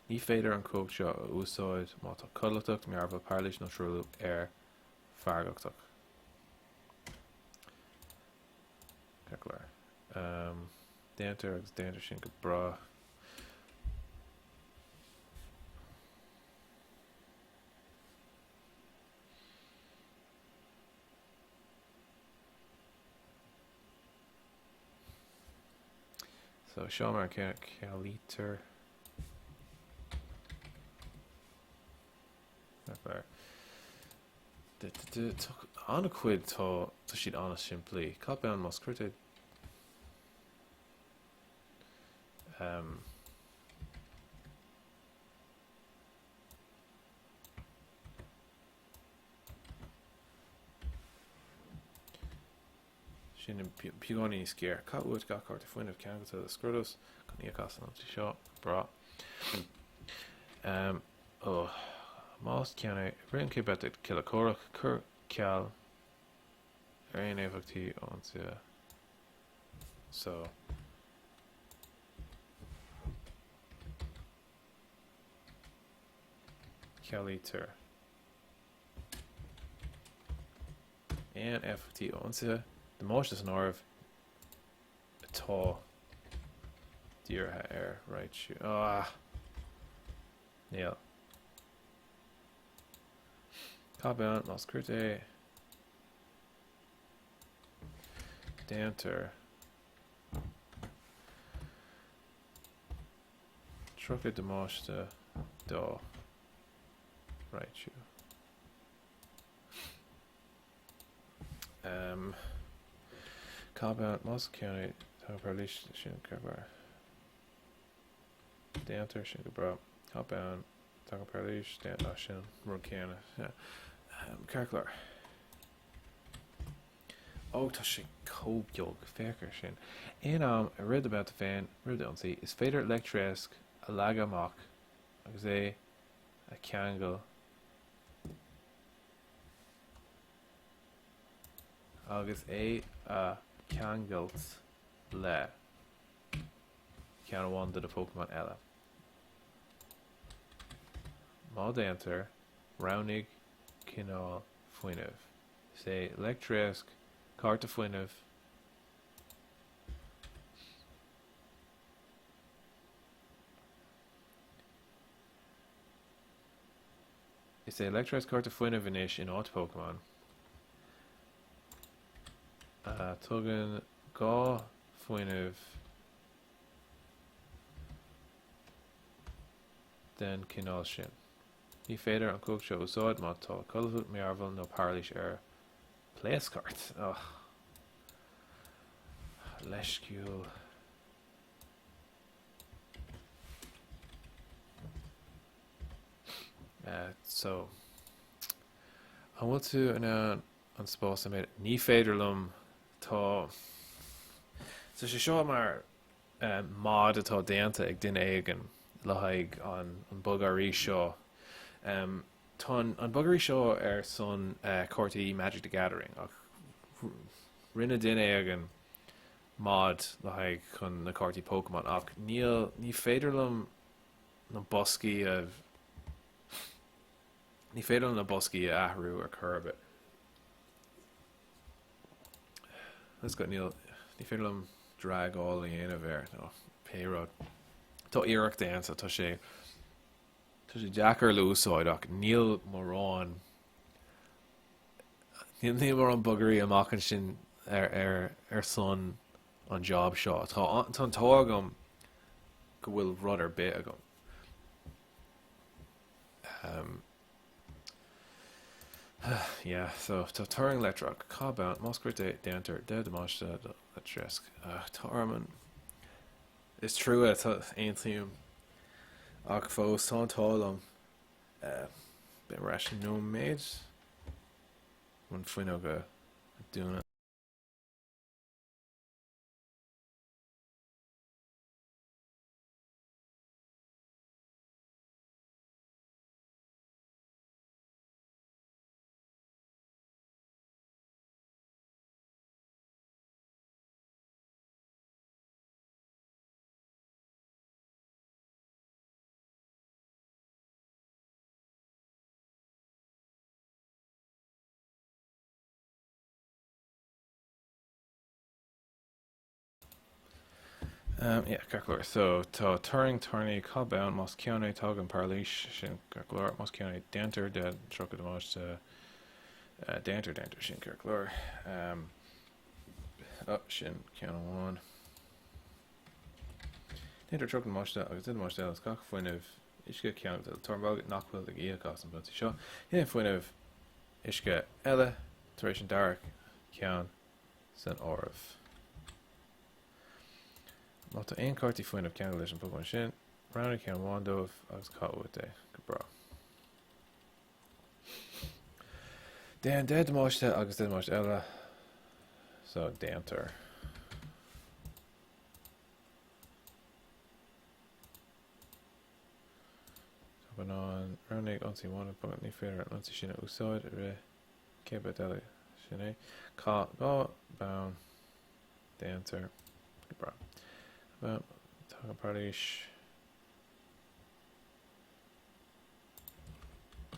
Ní féidir an chumhacht seo a úsáid má tá codlatacht, mearbhall, pairilís nó truailliú ar feargachtach. Ceart go leor. Déantar agus déantar sin go breá. So seo mar an céanna cealaítear. An-chuid tá tá siad an-simplí. Cad ann más cruit é um, Sin beagáinín níos géire. Caith uait gach cárta fuinnimh ceangailte le Scrotus chun íoc as an ionsaí seo. Breá. Um, oh. Más ceann é, rith an chéad babhta ag do chéile comhrac, cuir ceal ar aon éifeachtaí ó ionsaithe. So. Cealaítear. Aon éifeachtaí ó ionsaithe, damáiste san áireamh, atá dírithe ar Raichu. Ah! Níl. Caith bonn, más cruit é. Déantar 30 damáiste do Raichu. Um, Caith bonn, más ceann é tá pairilís sin ceart Déantar sin go breá. Caith bonn, tá pairilís déantar sin rud céanna. Yeah. Um, ceart go leor. Ó, tá sé chomh beag, féach ar sin. Aon am i rith do bhabhta féin, roimh d'ionsaí, is féidir leictréasc a leagadh amach agus é a cheangal agus é a cheangailt le ceann amháin de na Pokémon eile. Má déantar, roghnaigh cineál fuinnimh. Is é leictréasc cárta fuinnimh. Is é leictréasc cárta fuinnimh anois in áit Pokémon. A tugann 2 fuinneamh den chineál sin. Ní féidir an chumhacht seo a úsáid má tá codlatacht, mearbhall nó pairilís ar pléasc ort. Ugh. Leisciúil. So, an bhfuil tú in ann an spás a méadú? Ní féidir liom, tá, tá sé seo mar mod atá déanta ag duine éigin le haghaidh an bogearraí seo. Tá an bogearraí seo ar son cártaí Magic the Gathering ach rinne duine éigin mod le haghaidh chun na cártaí Pokémon ach níl, ní féidir liom na boscaí a, ní féidir liom na boscaí a athrú ar chor ar bith. Let's go, níl, ní féidir liom dragáil a dhéanamh air nó pé rud. Tá iarracht déanta, tá sé, tá sé deacair le úsáid ach níl mórán, níl, níl mórán bogearraí amach ansin ar, ar, ar son an job seo. Tá, tá an t-ádh agam go bhfuil rud ar bith agam. Um, Yeah, so tá turraing leictreach, caith bonn, más crit é, déantar 10 damáiste do leitreasc. Tá orm an. Is trua, tá, aontaím. Ach fós, tá an t-ádh liom. Beidh mé ar ais i nóiméad. An fuinneog a dúnadh. Um, yeah, ceart go leor. So, tá turraing toirní caith bonn, más ceann é tagann pairilís, sin ceart go leor, más ceann é déantar 10 30 damáiste, uh, déantar déantar sin ceart go leor. Um, oh, sin ceann amháin. Déantar 30 damáiste agus 10 damáiste eile as gach fuinneamh uisce ceangailte le turraing bog nach bhfuil ag íoc as an ionsaí seo. Níl aon fuinneamh uisce eile tar éis an dara ceann san áireamh. Má tá aon cártaí fuinnimh ceangailte leis an Pokémon sin, roghnaigh ceann amháin dóibh agus caith uait é. Go breá. Déan 10 damáiste agus 10 damáiste eile. So, déantar. Tá an roghnaigh ionsaí amháin ag Pokémon ní féidir an ionsaí sin a úsáid i rith chéad babhta eile sin é. Caith 2 bonn. Déantar. Go breá. Bonn. Tagann pairilís.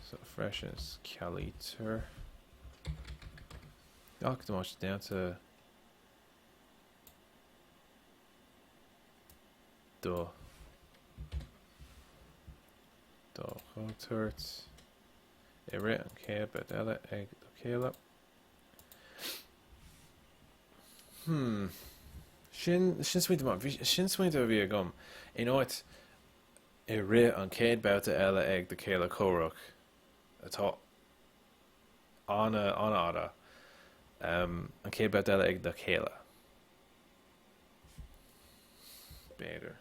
So freisin is cealaítear. Gach damáiste déanta do do chontúirt i rith an chéad babhta eile ag do chéile. Hmm. Sin, sin smaointe maith. Bhí, sin smaointe a bhí agam. In áit i rith an chéad babhta eile ag do chéile comhrac atá an-fhada, um, an chéad babhta eile ag do chéile. B'fhéidir.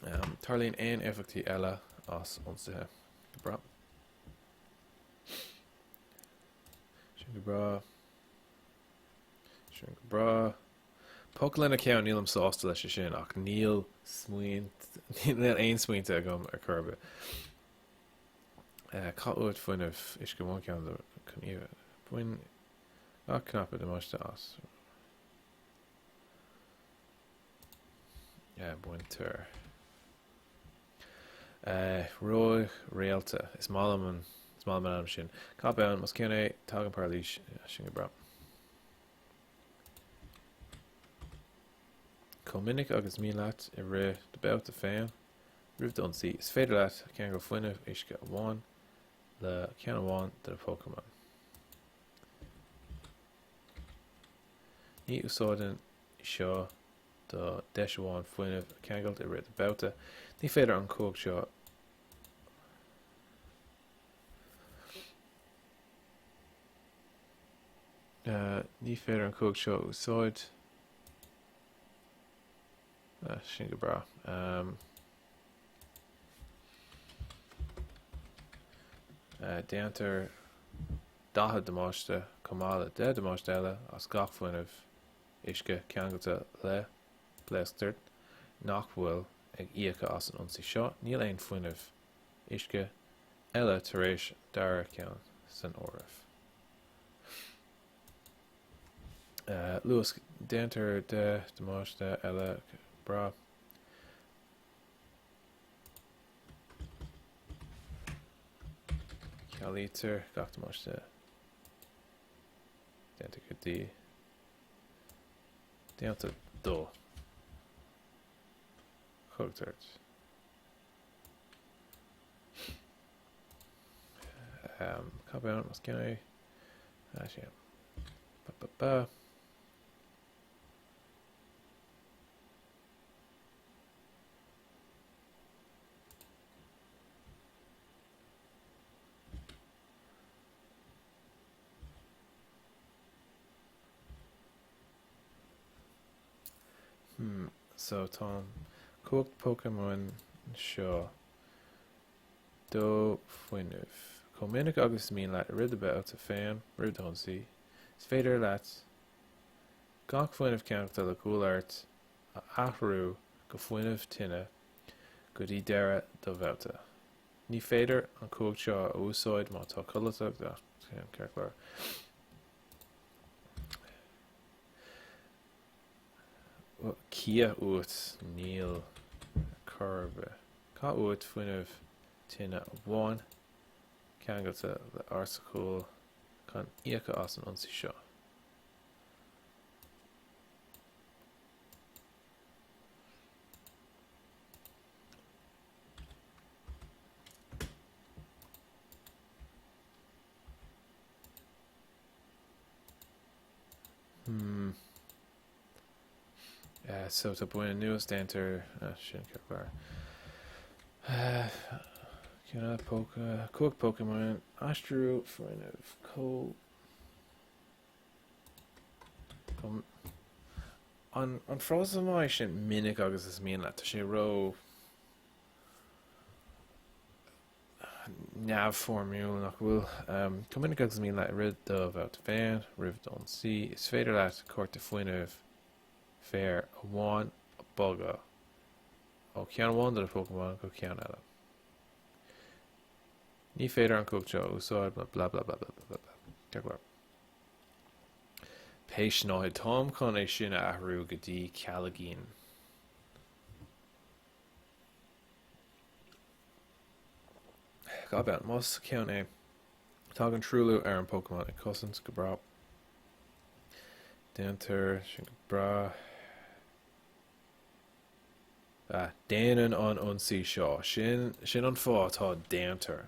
Um, tarlaíonn aon éifeachtaí eile as ionsaithe. Go breá. Sin go breá. Sin go breá. Poc lena ceann, nílim sásta leis sin ach níl smaoint níl aon smaointe agam ar chor ar bith. Eh, caith uait fuinneamh uisce amháin ceann de chun iad. Bain gach cnaipe damáiste as. Eh, baintear. Eh, Roigh réalta. Is maith liom an is maith liom an ainm sin. Caith bonn, más ceann é, tagann pairilís, sin go breá. Chomh minic agus mian leat i rith do babhta féin, roimh d'ionsaí, is féidir leat ceangal fuinneamh uisce amháin le ceann amháin de na Pokémon. Ní úsáideann seo do deis amháin fuinneamh a cheangailt i rith do babhta. Ní féidir an chumhacht seo Ní féidir an chumhacht seo a úsáid. Sin go breá. Déantar 40 damáiste chomh maith le 10 damáiste eile as gach fuinneamh uisce ceangailte le pléasctoirt nach bhfuil ag íoc as an ionsaí seo. Níl aon fuinneamh uisce eile tar éis dara ceann san áireamh. Luasc, Déantar 10 damáiste eile breá. Cealaítear gach damáiste déanta go dtí déanta do chontúirt. Um, Caith bonn más ceann é. Ah, sin. Ba, ba, ba. Hmm, so tá an cumhacht Pokémon seo 2 fuinneamh. Chomh minic agus is mian leat i rith do bhabhta féin, roimh do ionsaí, is féidir leat gach fuinneamh ceangailte le gual ort a athrú go fuinneamh tine go dtí deireadh do bhabhta. Ní féidir an chumhacht seo a úsáid má tá codlata, ceart go leor. Cia uait? Níl ar chor ar bith. Caith uait fuinneamh tine amháin ceangailte le Arsacail chun íoc as an ionsaí seo. Hmm. Uh, so tá buin anuas déantar uh, sin ceart go leor. Uh, Ceann póca cumhacht Pokémon aistriú fuinneamh chomh An an frása maith sin minic agus is mian leat, tá sé ró neamhfhoirmiúil, nach bhfuil? Chomh minic agus is mian leat i rith do bhabhta féin, roimh d'ionsaí, is féidir leat cárta fuinnimh féir amháin a bogadh ó cheann amháin de do Phokémon go ceann eile. Ní féidir an cumhacht seo a úsáid má blah blah blah blah blah blah. Ceart go leor. Pé snáthaid, táim chun é sin a athrú go dtí ceallaigín. Gabh ann. Más ceann é, tagann truailliú ar an Pokémon ag cosaint go breá. Déantar sin go breá. Ah, déanann an ionsaí seo. Sin, sin an fáth atá déantar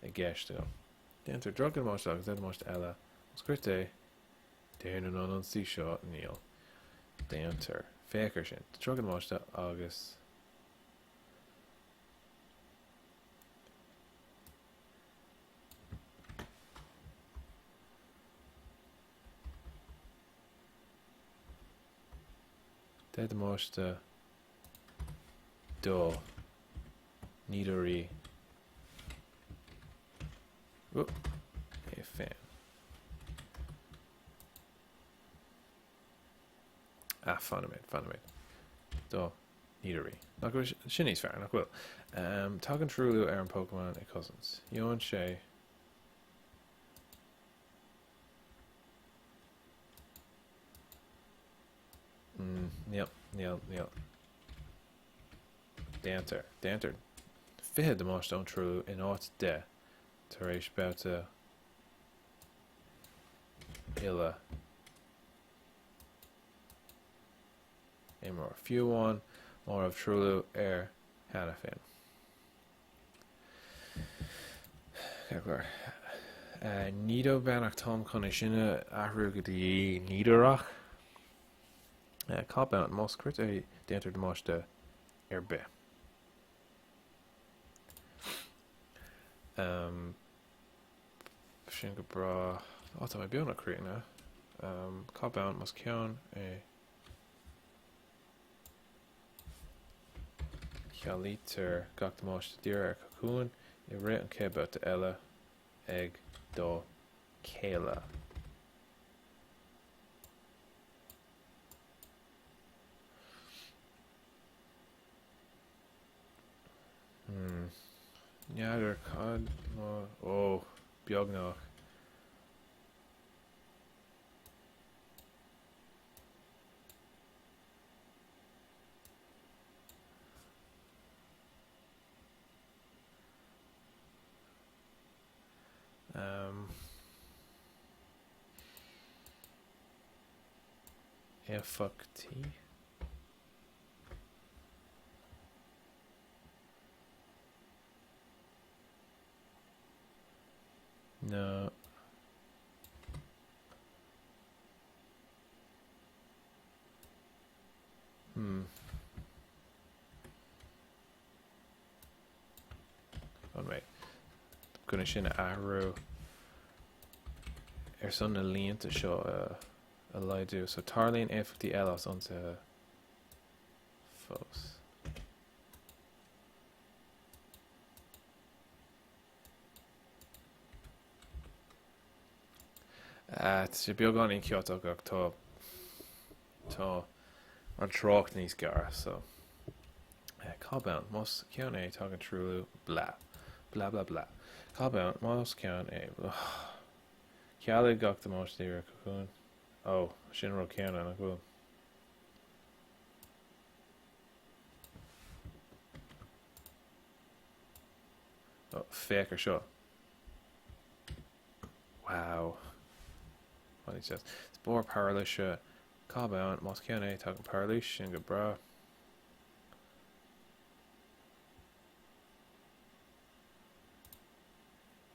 i gceist agam. Déantar drochdhamáiste agus damáiste eile. Más crit é, déanann an ionsaí seo, níl. Déantar. Féach ar sin. Drochdhamáiste agus. 10 damáiste do Nidorina é féin. Ah, fan nóiméad, fan nóiméad. Do Nidorina. Nach bhfuil sin níos fearr, nach bhfuil? Um, tagann truailliú ar an Pokémon ag cosaint. Gheobhann sé Mm, níl, níl, níl. Déantar, déantar 20 damáiste ón truailliú in áit 10 tar éis babhta uile imreoir, fiú amháin má raibh truailliú air cheana féin. Ceart go leor. Nidobeannach táim chun é sin a athrú go dtí Nidorach. Cop out, más crit é déantar damáiste ar bith. Um, Sin go breá. Á, tá mé beagnach críochnaithe. Cop out, más ceann é. Cealaítear gach damáiste dírithe ar Cocoon i rith an chéad babhta eile ag do chéile. Hmm. N'fheadar cad má... Ó, beagnach. Um, éifeachtaí. No. Hmm. Oh, wait. Chun é sin a athrú ar son na líonta seo a laghdú. So tarlaíonn éifeachtaí eile as ionsaithe. fós. Tá sé beagáinín ciotach ach tá tá an trácht níos gearr so Cá bonn? Más ceann é tagann truailliú blah blah blah blah Cá bonn? Más ceann é Cealaigh gach damáiste ar cocún Ó, sin an rud céanna, nach bhfuil? Ó, féach ar seo. Wow. Spór pairilíse. Cá bonn? Más ceann é, tagann pairilís, sin go breá.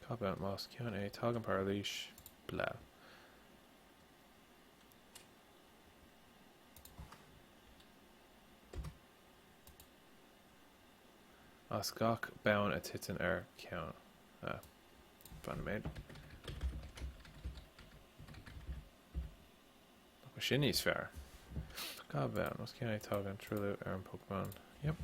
Cá bonn? Más ceann é, tagann pairilís. Blah. As gach bonn a titeann ar ceann. Ah, fan nóiméad. Nach bhfuil sin níos fearr? Cá bonn? Más ceann é tagann truailliú ar an Pokémon. Yep.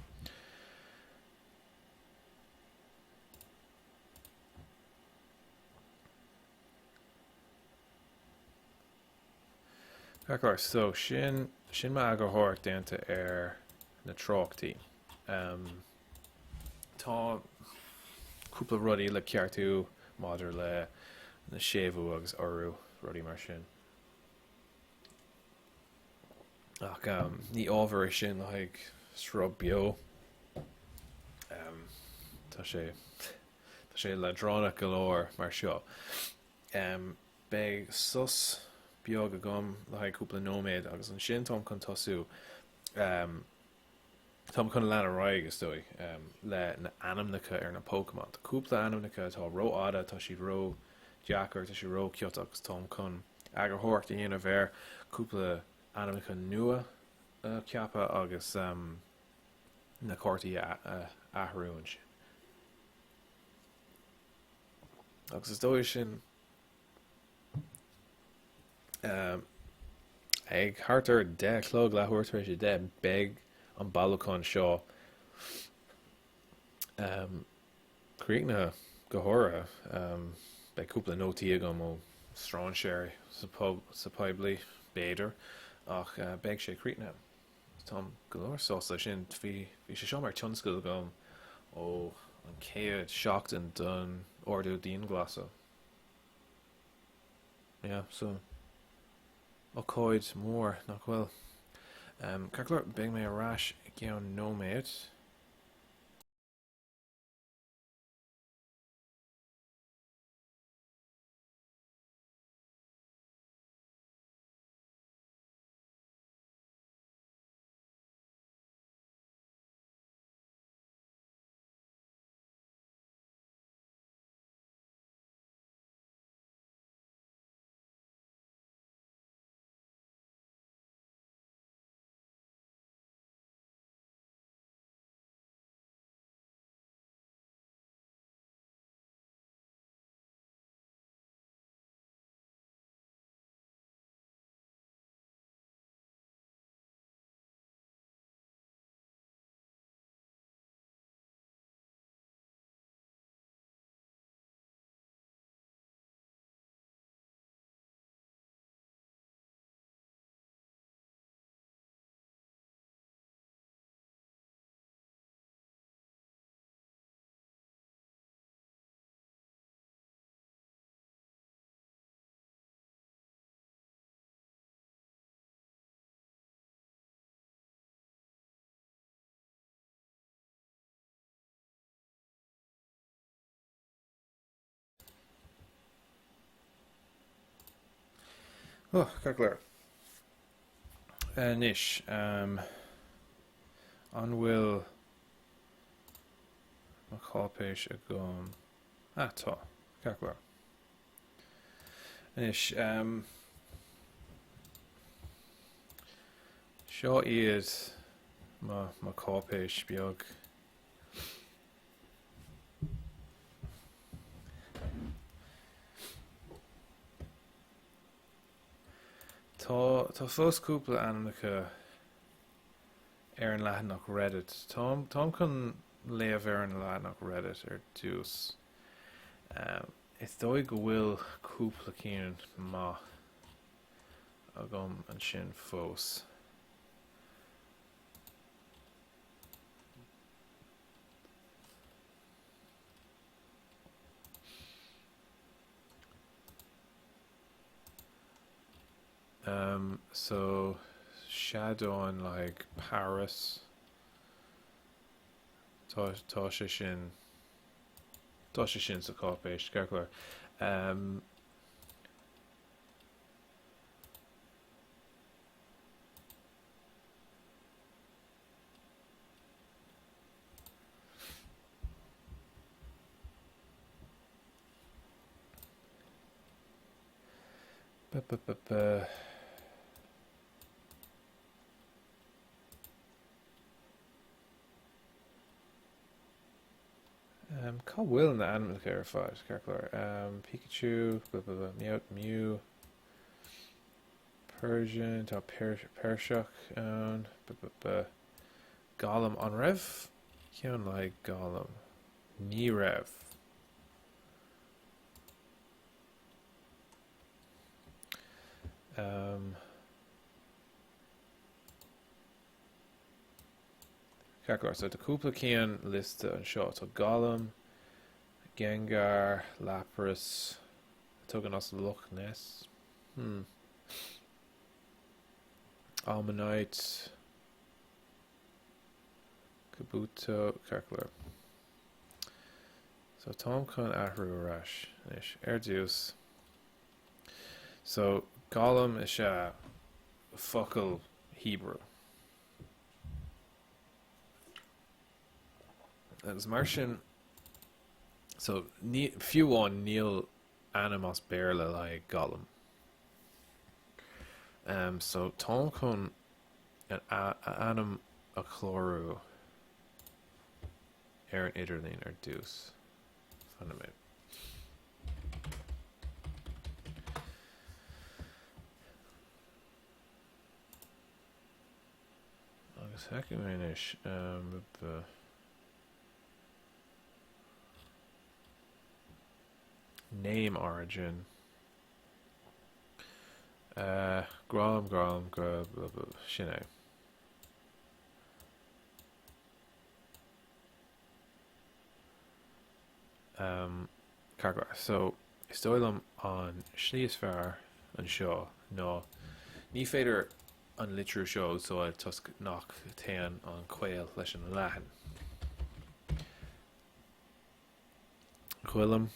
Ceart go leor, so sin, sin m'eagarthóireacht déanta ar na tráchtaí. Um, tá cúpla rudaí le ceartú maidir le na séimhiú agus urú, rudaí mar sin. Ach um, ní ábhar é sin le haghaidh sruth beo. Um, tá sé tá sé leadránach go leor mar seo. Um, beidh sos beag agam le haghaidh cúpla nóiméad agus ansin táim chun tosú um, táim chun lean ar aghaidh is dóigh um, le na ainmneacha ar na Pokémon. Tá cúpla ainmneacha atá rófhada, tá siad ró-deacair, tá siad ró-chiotach agus táim chun eagarthóireacht a dhéanamh air, cúpla ainmneacha nua a cheapadh agus um, na cártaí a athrú ansin. Agus is dóigh sin um, ag thart ar 10 a chlog, leathuair tar éis 10, beidh an bailiúchán seo um, críochnaithe go háirithe. Um, beidh cúpla nótaí agam ó strainséirí sa pub sa poiblí, b'fhéidir, ach uh, beidh sé críochnaithe. Táim go leor sásta leis sin. Bhí bhí sé seo mar tionscadal agam ó an chéad seachtain den ordú dianghlasála. Yeah, so ócáid mhór, nach bhfuil? Um, ceart go leor, beidh mé ar ais i gceann nóiméad. Oh, ceart go leor. Anois, um, an bhfuil mo cháipéis agam? Ah, tá. Ceart go leor. Anois, um, seo iad mo, mo cháipéis beag. Tá, tá fós cúpla ainmneacha Ar an leathanach Reddit. Táim táim chun léamh ar an leathanach Reddit ar dtús. Is dóigh go bhfuil cúpla ceann maith agam ansin fós. Um, so seadán like Paris Tá tá sé sin tá sé sin sa cháipéis ceart go leor. Um, B b b b. Um, cá bhfuil na ainmneacha ar fad, ceart go leor? Um, Pikachu, b b b, Meowth, Mew, Persian, tá Peirseach ann, b b b, Gollum, an raibh ceann le Gollum? Ní raibh. Um, Ceart go leor, so tá cúpla ceann liosta anseo. Tá Gollum, Gengar, Lapras, a tugann as Loch Ness. Hmm. Omanyte, Kabuto, ceart go leor. So táim chun athrú ar ais anois. Ar dtús. So Gollum is ea focal Hebrew. Agus mar sin, so ní, fiú amháin níl ainm as Béarla le haghaidh Gollum. Um, so táim chun an a, a ainm a chlárú ar an idirlíon ar dtús. Fan nóiméad. Agus feicfidh mé anois. Um, name origin. Uh, Grom, Grom, blah, blah, blah, sin é. Um, ceart go leor. So, is dóigh liom an slí is fearr anseo ná ní féidir an litriú seo a úsáid toisc nach téann an caol leis an leathan. Goilm.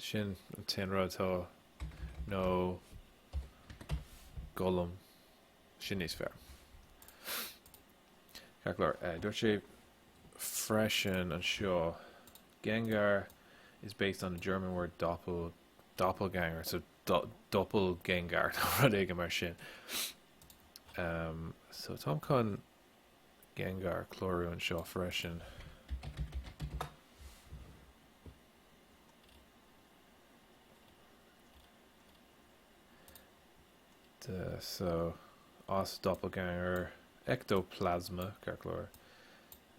Sin an t-aon rud atá nó Gollum. Sin níos fearr. Ceart go leor. Dúirt sé freisin anseo Gengar is based on the German word doppel doppelganger so do, doppelgengar nó rud éigin mar sin. Um, so táim chun Gengar a chlárú anseo freisin. De, so, as doppelganger, ectoplasma, ceart go leor.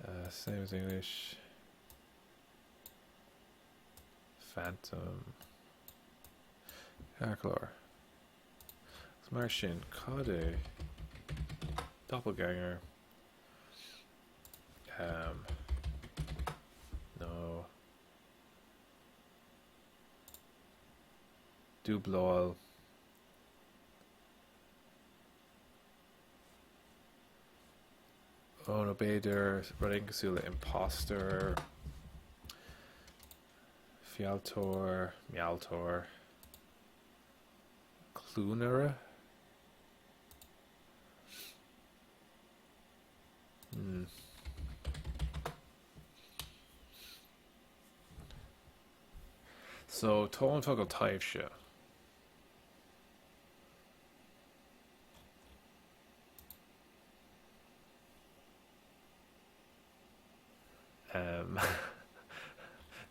Uh, same as English. Phantom. Ceart go leor. Agus mar sin, cad é doppelganger? Um, nó dúbláil. Ó, nó b'fhéidir rud éigin cosúil le impostor, fealltóir, mealltóir, cluanaire? Hmm. So, tá an focal taibhse. Um,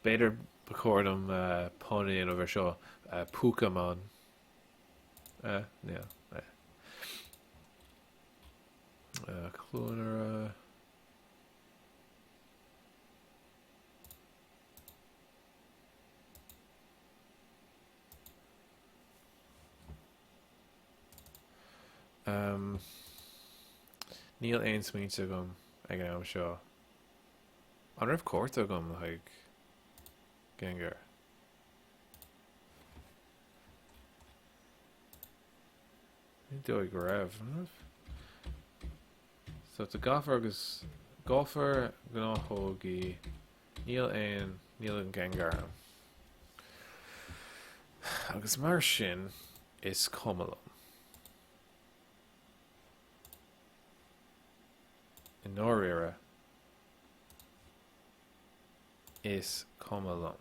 b'fhéidir ba chóir dom uh, pun a dhéanamh ar seo. Púcamon. Níl. Cluanaire. Níl aon smaointe agam ag an am seo. An raibh cárta agam le haghaidh Gengar? Ní dóigh go raibh, an raibh? So tá gafar agus gafar gnáthógaí níl aon níl an Gengar ann. Agus mar sin is cuma liom. I ndáiríre is cuma liom.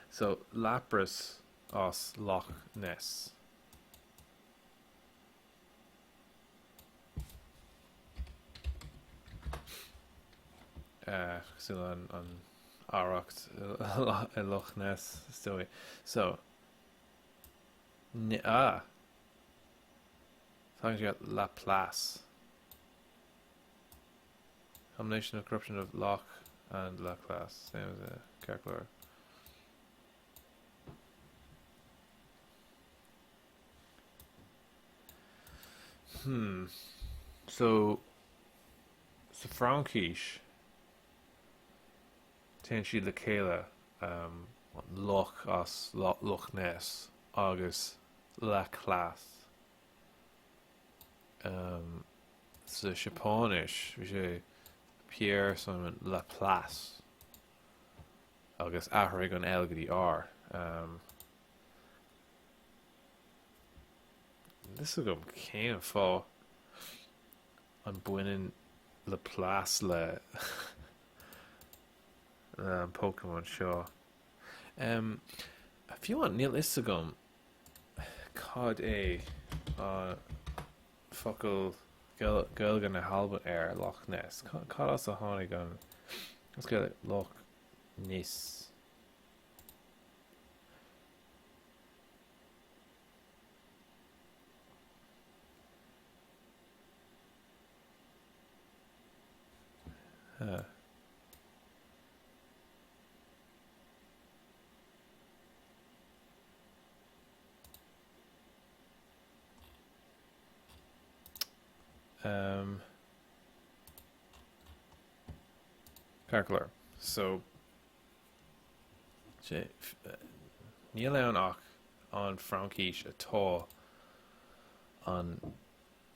So Lapras as Loch Ness. Cosúil le an arracht i Loch Ness, is dóigh. So, ah! Tagann sé Laplace. Combination of corruption of Loch and La Class. Same as a calculator. Hmm. So, sa Fraincis, téann siad le chéile, um, Loch as Loch Ness agus La Classe. Um, sa Seapáinis, bhí sé Pierre Simon Laplace agus athraigh an L go dtí R. Um, Níl fhios agam cén fáth an baineann Laplace le an Pokémon seo. Fiú amháin níl fhios agam cad é an focal Gaeilge na hAlban ar Loch Ness. Cad as a tháinig an Loch Nis? Huh. Um, Ceart go leor. So, Níl ann ach an Fraincis atá an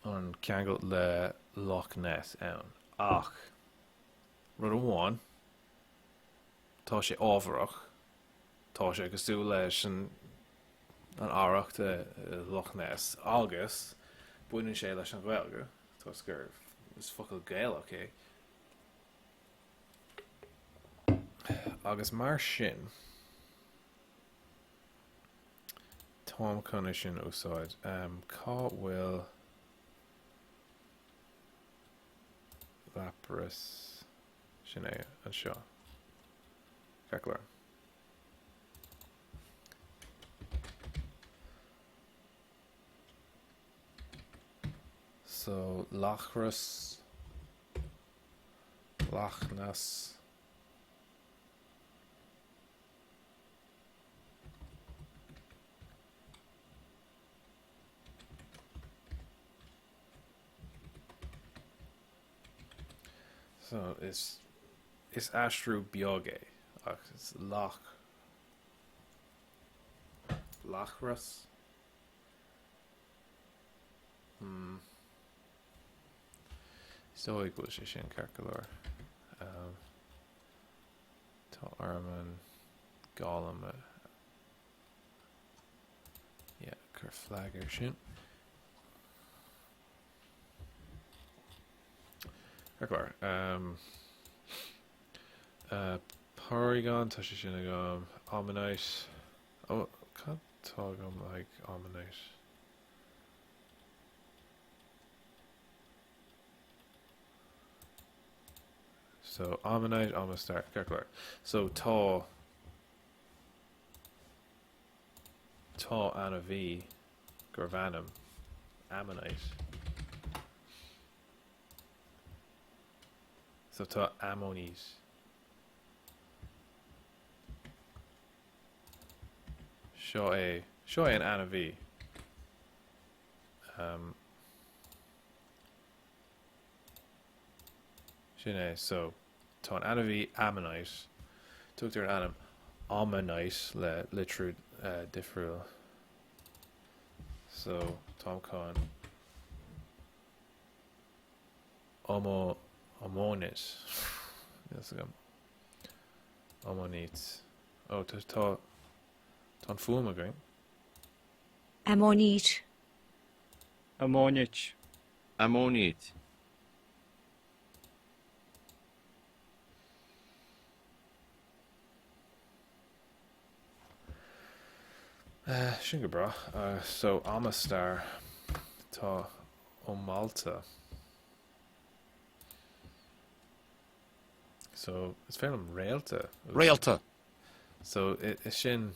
an ceangal le Loch Ness ann. Ach rud amháin, tá sé ábharach, tá sé cosúil leis an an arracht i Loch Ness agus baineann sé leis an Ghaeilge toisc gur is focal Gaelach é. Agus mar sin, táim chun é sin a úsáid. Cá bhfuil Lapras? Sin é, anseo. Ceart go leor. So, Lachras. Lachnas. So is is aistriú beag é ach is Loch Lachras. Hmm. Is dóigh go bhfuil sé sin ceart go leor. Tá orm an Golem a yeah, cur flag ar sin. Ceart go leor. Um, uh, Porygon, tá sé sin agam. Omanyte. Oh, cad tá agam like Omanyte? So, Omanyte, Omastar, ceart go leor. So, tá Tá ainmhí gurbh ainm Ammonite. So tá Amóinít. Seo é, seo é an ainmhí. Um, sin é, so tá an ainmhí Ammonite. Tugtar an ainm Ammonite le litriú uh, difriúil. So táim chun Omo, Amóinit. Níl 's agam. Amóinít. Ó, tá, tá, tá an fuaim againn.
Amóinít.
Amóinít.
Amóinít.
Sin go breá. So, Omastar. Tá Omalta. So, is féidir liom réalta.
Réalta.
So, is sin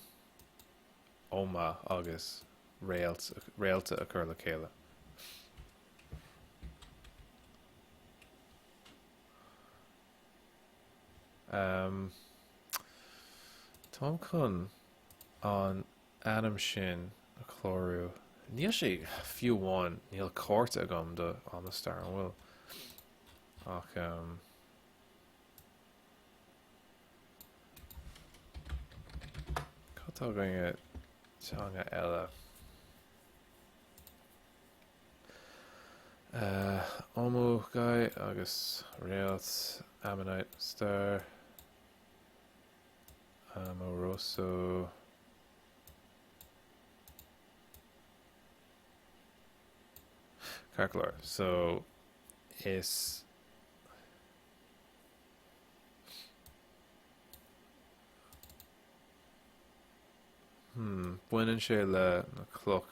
Oma agus réalt, réalta a chur le chéile. Um, táim chun an ainm sin a chlárú. Níl sé, fiú amháin, níl cárta agam do Omastar, an bhfuil? Ach, um, cad tá againn i teanga eile? Uh, Omo guy agus réalt Ammonite star Amoroso Ceart go leor. So is Hmm, baineann sé le na cloch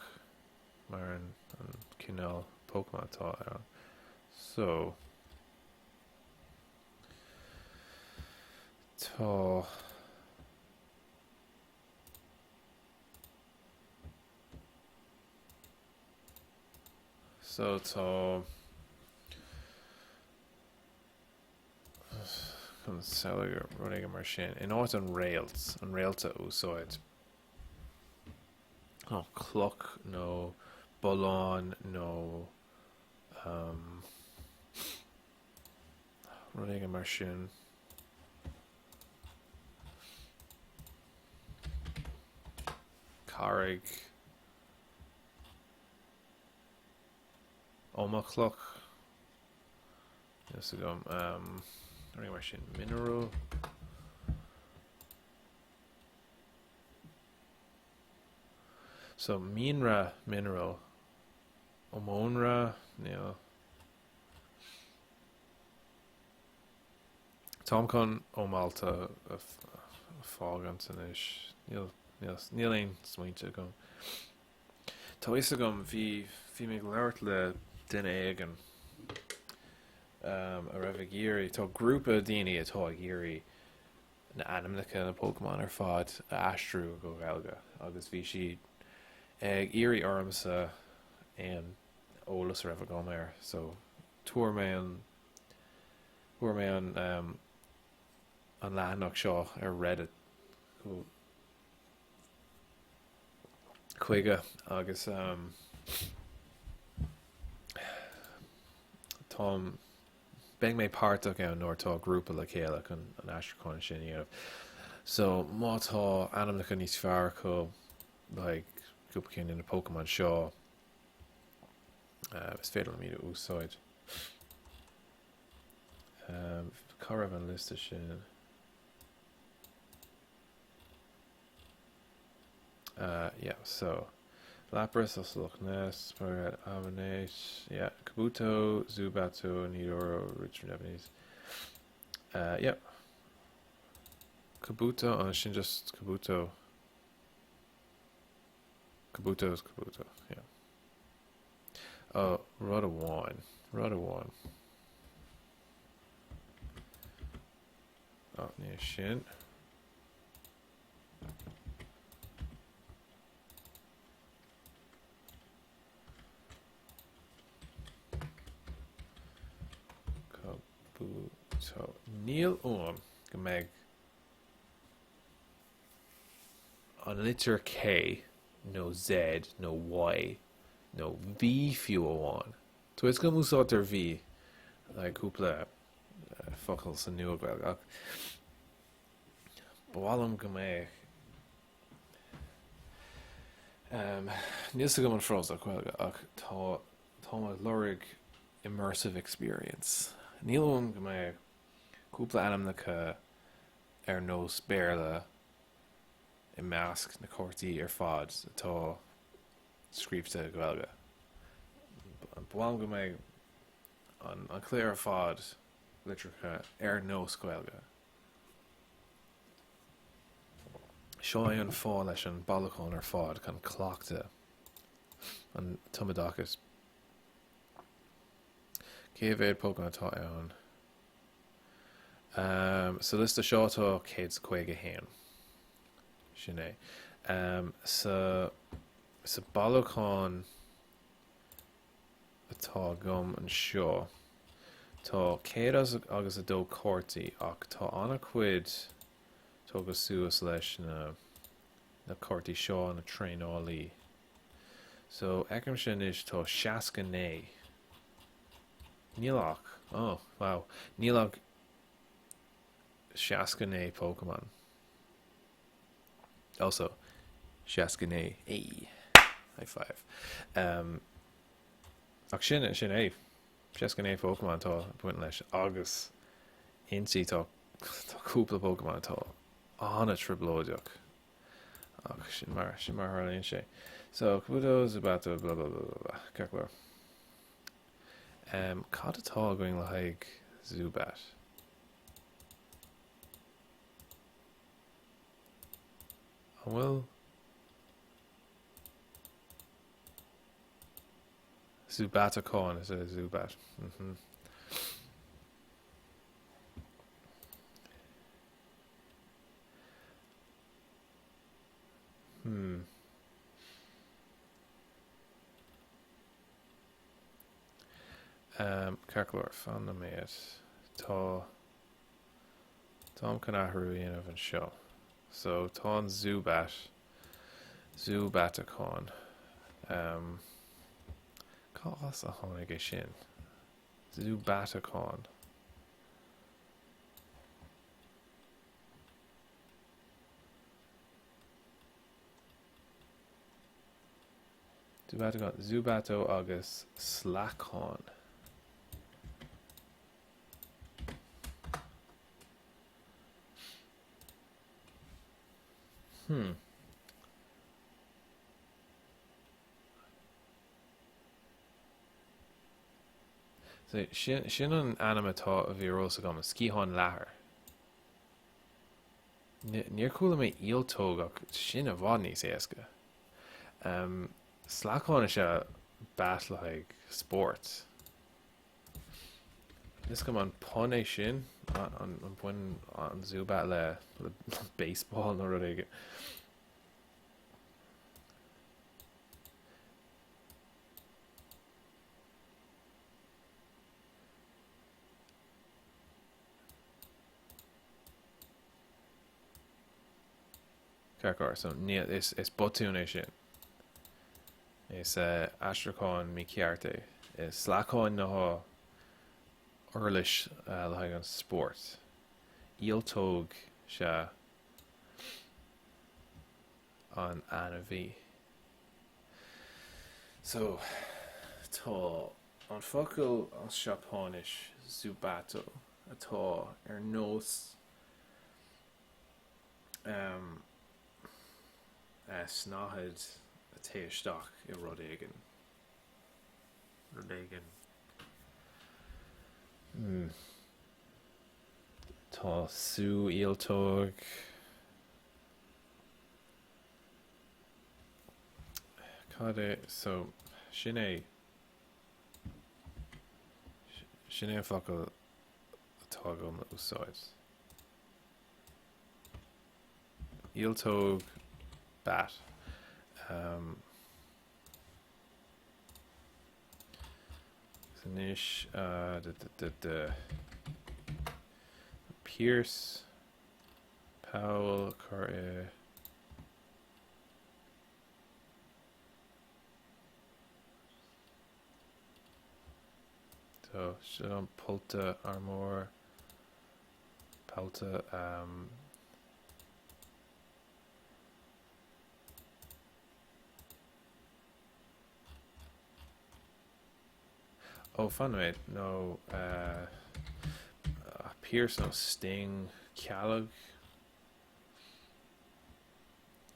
mar an an cineál Pokémon atá ann. So tá So tá chun samhlaigh rud éigin mar sin. In áit an réalt, an réalta a úsáid, nó cloch nó bullán nó um, rud éigin mar sin. Carraig. Omachloch. Níl 's agam. Rud éigin mar sin. Mineral. So, mianra, mineral. Omónra, níl. Táim chun Omalta a fhágaint anois. Níl, níl, níl aon smaointe agam. Tá fhios agam, bhí, bhí mé ag labhairt le duine éigin a raibh ag iarraidh, tá grúpa daoine atá ag iarraidh na ainmneacha na Pokémon ar fad a aistriú go Gaeilge agus bhí siad ag iarraidh ormsa aon eolas a raibh agam air so fuair mé an, fuair mé an, an leathanach seo ar Reddit go chuige agus táim, beidh mé páirteach ann nuair atá grúpa le chéile chun an aistriúchán sin a dhéanamh. So má tá ainmneacha níos fearr acu le haghaidh cúpla ceann de na Pokémon seo, is féidir liom iad a úsáid. Cá raibh an liosta sin? Uh, yeah, so Lapras as Loch Ness, Amanate, yeah, Kabuto, Zubatto, Nidoro, roots from Japanese. Uh, yeah. Kabuto, oh, sin just Kabuto. Kabuto is Kabuto, yeah. Oh, rud amháin, rud amháin. Oh, ní sin. Níl uaim go mbeidh an litir K nó Z nó Y nó V fiú amháin. Tá fhios agam úsáidtear V le haghaidh cúpla focal sa Nua-Ghaeilge ach ba mhaith liom go mbeadh Níl fhios agam an frása Gaeilge ach tá táim ag lorg immersive experience. Níl uaim go mbeadh cúpla ainmneacha ar nós Béarla i measc na cártaí ar fad atá scríobhta Gaeilge. Ba mhaith liom go mbeadh an cluiche ar fad litrithe ar nós Gaeilge. Seo é an fáth leis an bailiúchán ar fad chun cleachtadh an tumoideachais. Cé mhéad Pokémon atá ann? Um, sa liosta seo tá 151. Sin é. Um, sa, sa bailiúchán atá agam anseo, tá 102 cártaí ach tá an-chuid tógtha suas leis na na cártaí seo, na traenálaí. So, feicimse anois tá 69. Níl ach, oh, wow, níl ach 69 Pokemon. Also, 69, hey, high five. Um, ach sin, sin é, 69 Pokemon atá ag baint leis agus inti tá, tá cúpla Pokemon atá an-trioblóideach. Ach sin mar, sin mar a tharlaíonn sé. So, Kabuto, Zubat, blah blah blah blah blah, ceart go leor. Um, cad atá againn le haghaidh Zubat? An bhfuil Zubatacán is é Zubat. Mm -hmm. Hmm. Um, ceart go leor, fan nóiméad. Tá Táim chun athrú a dhéanamh anseo. So, tá an Zubat, Zubatacán. Um, cá as a tháinig é sin? Zubatacán. Zubatacán, Zubato agus Slacán. Hmm. So, sin, sin an ainm atá a bhí ar eolas agam, sciathán leathair. Níor chuala mé ialtóg ach sin i bhfad níos éasca. Um, slacán is ea bat le haghaidh spóirt. Níl fhios agam an pun é sin, an bhain an Zubat le baseball nó rud éigin. Ceart go leor, so níl, is, is botún é sin. Is aistriúchán mícheart é. Is slacán ná uirlis le haghaidh an spóirt. Ialtóg is ea an ainmhí. So, tá an focal as Seapáinis zubato atá ar nós um, snáthaid a théann isteach i rud éigin. Rud éigin. Hmm. Tá sú ialtóg. Cad é so sin é sin é an focal atá agam le úsáid. Ialtóg bat. Um, anois uh, de, de, de, de. Pierce, Poll a chur i. So, sin an pollta armúr, pollta, um, Ó, fan nóiméad, nó eh, Pierce nó Sting, cealg.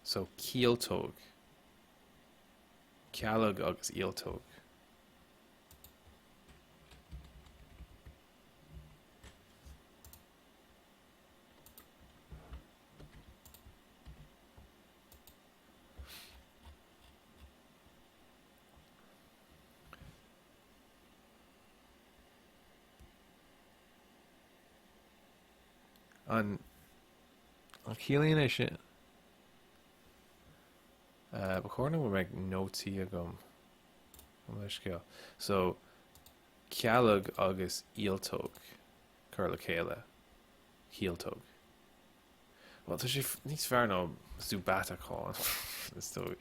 So, cialtóg. Cealg agus ialtóg. An ciallaíonn é sin? Ba chóir go mbeadh nótaí agam. Mo leithscéal. So, cealg agus ialtóg cur le chéile. Cialtóg. Bhuel, tá sé níos fearr ná Zubatacán, is dóigh.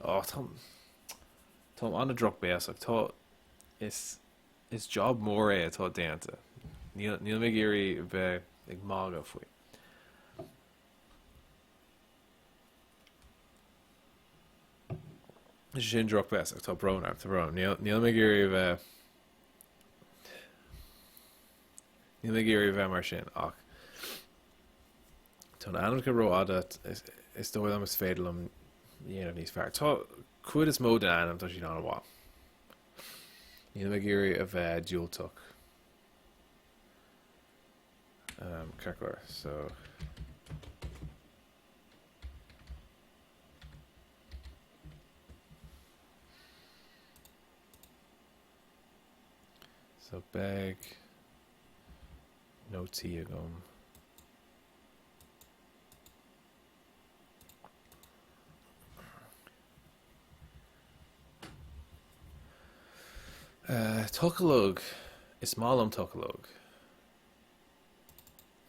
Ó, táim, táim an-drochbhéasach. Tá, is, is job mór é atá déanta. Níl, níl mé ag iarraidh bheith ag magadh faoi. Sin drochbhéasach, tá brón orm, tá brón orm. Níl, níl mé ag iarraidh bheith, níl mé ag iarraidh bheith mar sin, ach tá na hainmneacha rófhada, is, is dóigh liom is féidir liom dhéanamh níos fearr. Tá cuid is mó den ainm, tá siad an-mhaith. Níl mé ag iarraidh a bheith diúltach. Um, ceart go leor, so. So beidh nótaí agam. Uh, Tucalóg is maith liom tucalóg.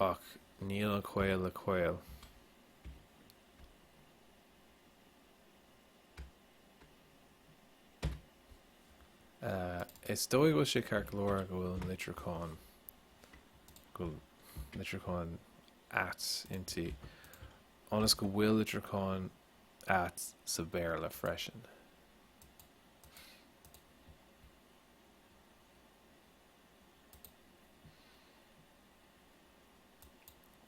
Ach níl an caol le caol. Is dóigh go bhfuil sé ceart go leor go bhfuil an litriúchán, go bhfuil litriúchán ait inti, ionas go bhfuil litriúchán ait sa Bhéarla freisin.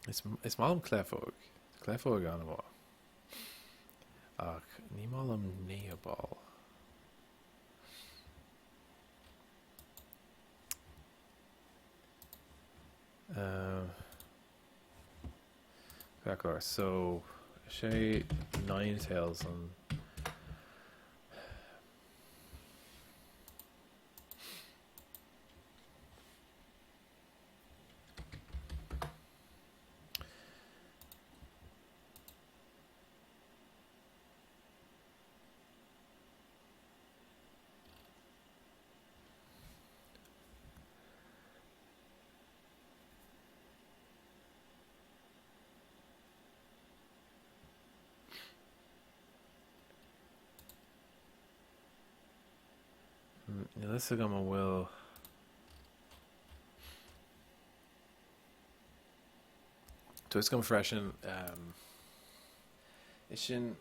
Is maith liom cleifeog. Cleifeog an-mhaith. Ach ní maith liom naobal. Um, Ceart go leor, so sé Ninetales an Níl fhios agam an bhfuil Tá fhios agam freisin is sin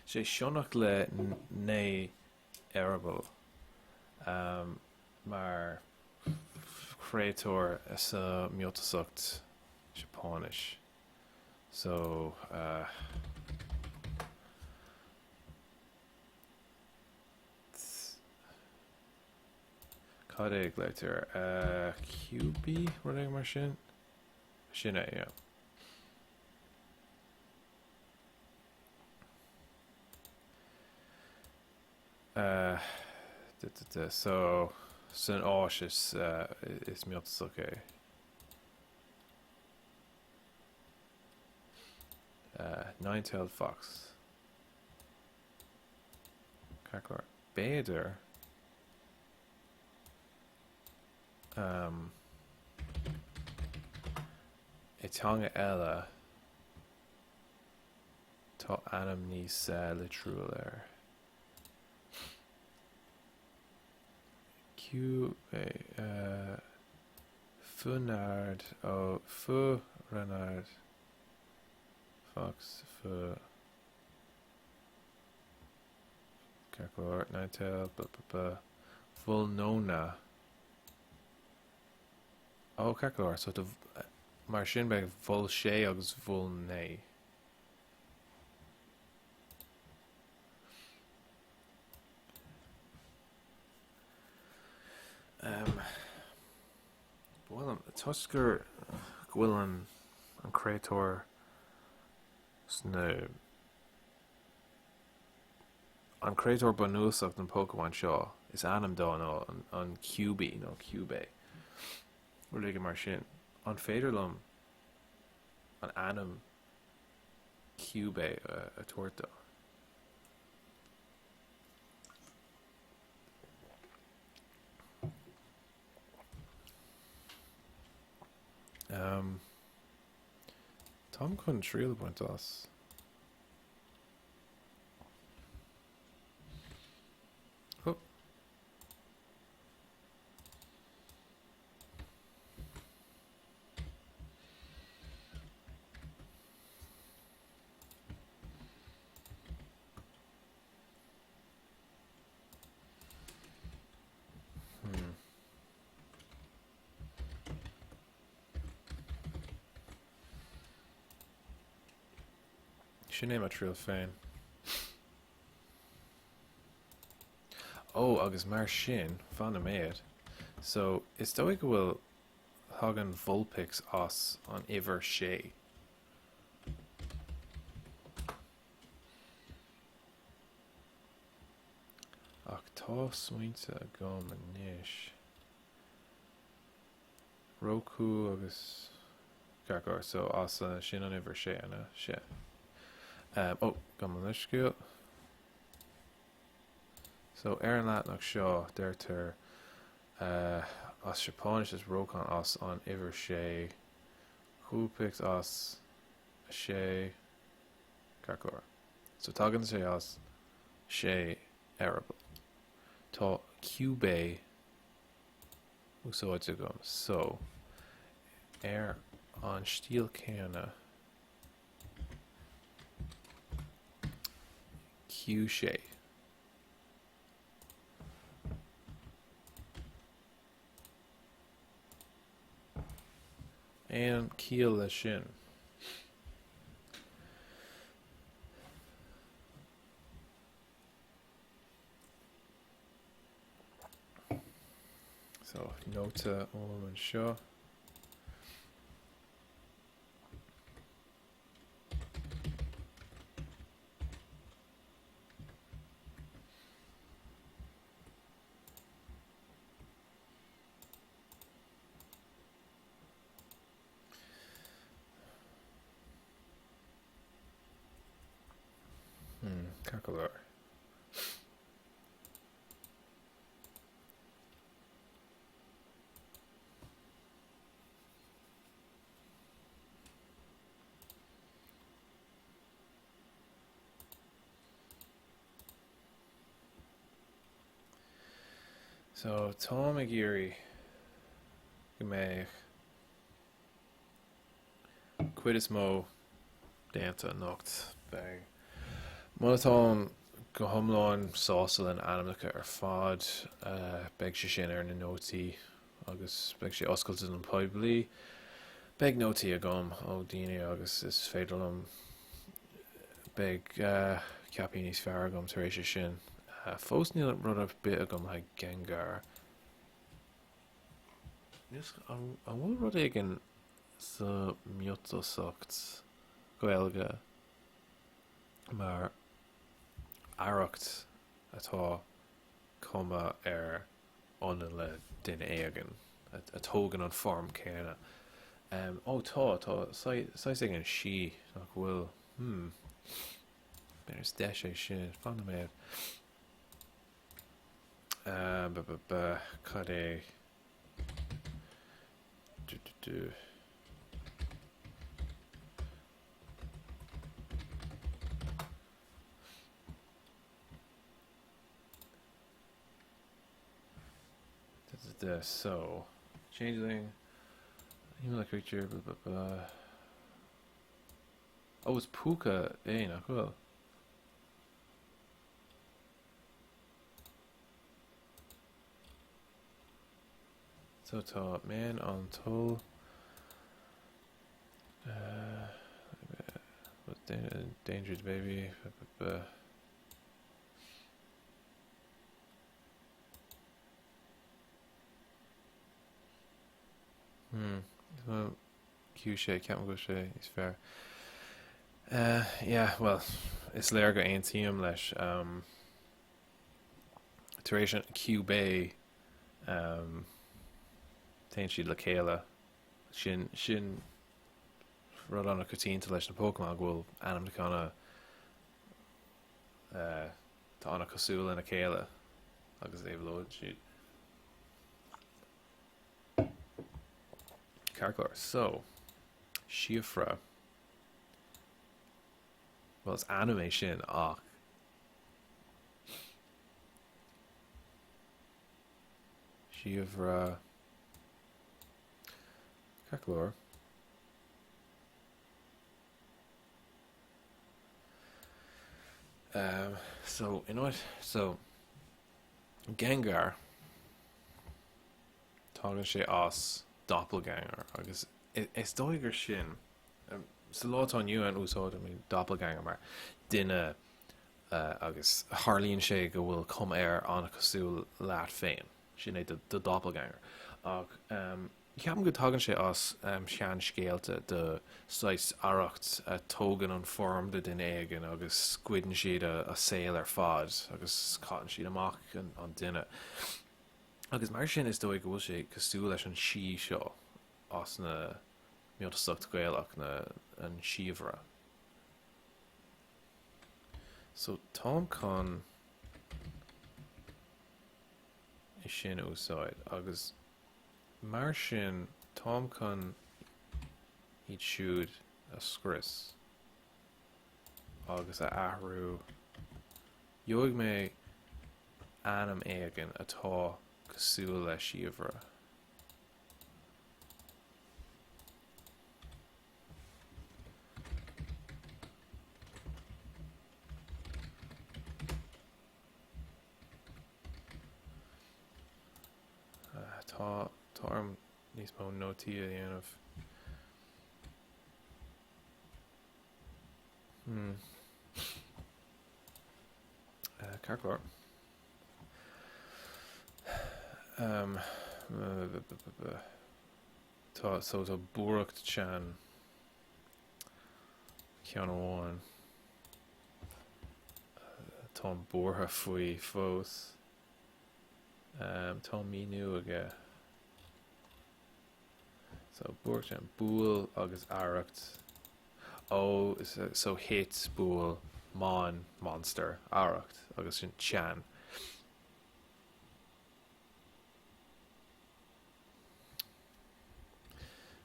sé sionnach le naoi eireaball mar chréatúr sa miotaseolaíocht Seapáinis. So uh, Cad é a ghlaoitear air? Kyubi? Rud éigin mar sin? Sin é, yeah. Uh, so, san Áis is, uh, is miotasach é. Uh, Nine-tailed fox. Ceart go leor. B'fhéidir. Um, I dteanga eile, tá ainm níos litriúil air. Q A Funard ó Fu Renard Fox Fu Ceart go leor Ninetale B B B Vulnona Ó ceart go leor so do mar sin beidh Vul sé agus Vul naoi. Bhuel, toisc gur go bhfuil an an créatúr sna an créatúr bunúsach don Pokémon seo, is ainm dó ná an an Kyubi nó Kyubey. Rud éigin mar sin. An féidir liom an ainm Kyubey a tabhairt dó? Um, táim chun triail a bhaint as. Oh. Hmm. Sin é mo triail féin. Ó, agus mar sin, fan nóiméad. So, is dóigh go bhfuil thagann Vulpix as an uimhir sé. Ach tá smaointe agam anois. Roku agus ceart go leor, so as sin an uimhir sé an ea? Sé. Um, oh, gabh mo leithscéal. So ar an leathanach seo deirtear uh, as Seapáinis is Rokon as an uimhir sé, Vulpix as 6, ceart go leor. So tagann sé as sé eireaball. Tá Kyubey úsáidte agam. So ar an stíl céanna Q6. Aon chiall leis sin? So, nóta uaim anseo. Hmm, ceart go leor. So, táim ag iarraidh go mbeidh cuid is mó déanta anocht. Beidh. Muna táim go hiomlán sásta lena ainmneacha ar fad, beidh sé sin ar na nótaí agus beidh sé oscailte don poiblí. Beidh nótaí agam ó daoine agus is féidir liom Beidh ceaptha níos fearr agam tar éis é sin. Fós níl rud ar bith agam le haghaidh Gengar. An bhfuil rud éigin sa miotaseolaíocht Gaeilge mar arracht atá cuma ar ionann le duine éigin a tógann an foirm céanna. Ó tá, tá saghas éigin sí nach bhfuil, hmm, b'fhéidir is deis é sin, fan nóiméad. Ba ba ba, cad é? Du du du. So, changeling, human-like creature, blah blah blah. Oh, is púca é, nach bhfuil? So tá Man on Toll. Uh, endangered baby. Hmm. Q sé, ceapaim go bhfuil sé níos fearr. Uh, yeah, well, is léir go aontaím leis. Um, tar éis an Q-Bay, um, téann siad le chéile. Sin, sin rud an-choitianta leis na Pokémon go bhfuil ainmneacha ana uh, tá an-chosúil lena chéile agus éabhlóid siad. Ceart go leor. So, Síofra. Bhuel, is ainm é sin ach Síofra. Ceart go leor. Um, so, you know what? So, Gengar, tagann sé as doppelganger agus is dóigh gur sin, sa lá atá inniu ann úsáidimid doppelganger mar duine agus tharlaíonn sé go bhfuil cuma air an-chosúil leat féin, sin é do doppelganger. Ach Ceapaim go dtagann sé as seanscéalta de saghas arracht a tógann an foirm de duine éigin agus goideann siad a saol ar fad agus caitheann siad amach an duine. Agus mar sin is dóigh go bhfuil sé cosúil leis an sí seo as na miotasacht Gaelach, na an síobhra. So táim chun é sin a úsáid agus Mar sin, táim chun iad siúd a scrios agus a athrú. Gheobhaidh mé ainm éigin atá cosúil le Síobhra. Tá tá orm níos mó nótaí a dhéanamh. Hmm. Ceart go leor. Um, tá so tá buaireacht chan ceann amháin. Táim buartha faoi fós. Tá míniú aige. So, buaireacht chan, buail agus arracht. Ó, so hit, buail, mon, monster, arracht agus sin chan.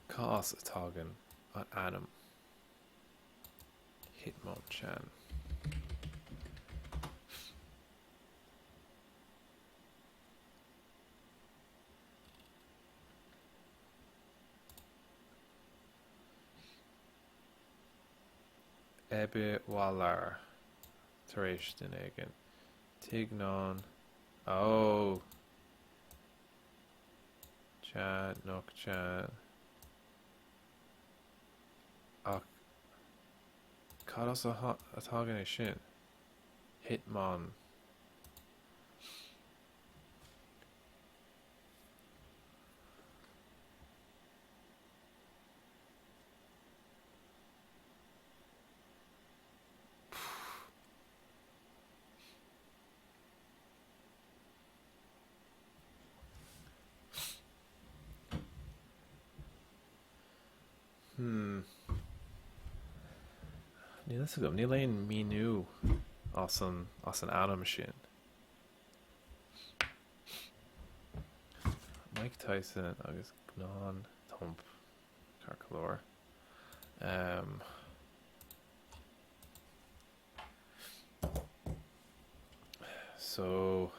Cá as a tagann an ainm Hitmonchan? Ebiwalar tar éis duine éigin. Tignon. Ó! Chan, noch chan. Ach cad as a thagann é sin? Hitmon. Hmm. Níl fhios agam, níl aon míniú as an, as an ainm sin. Mike Tyson agus Gnan Thump ceart go leor. Um, so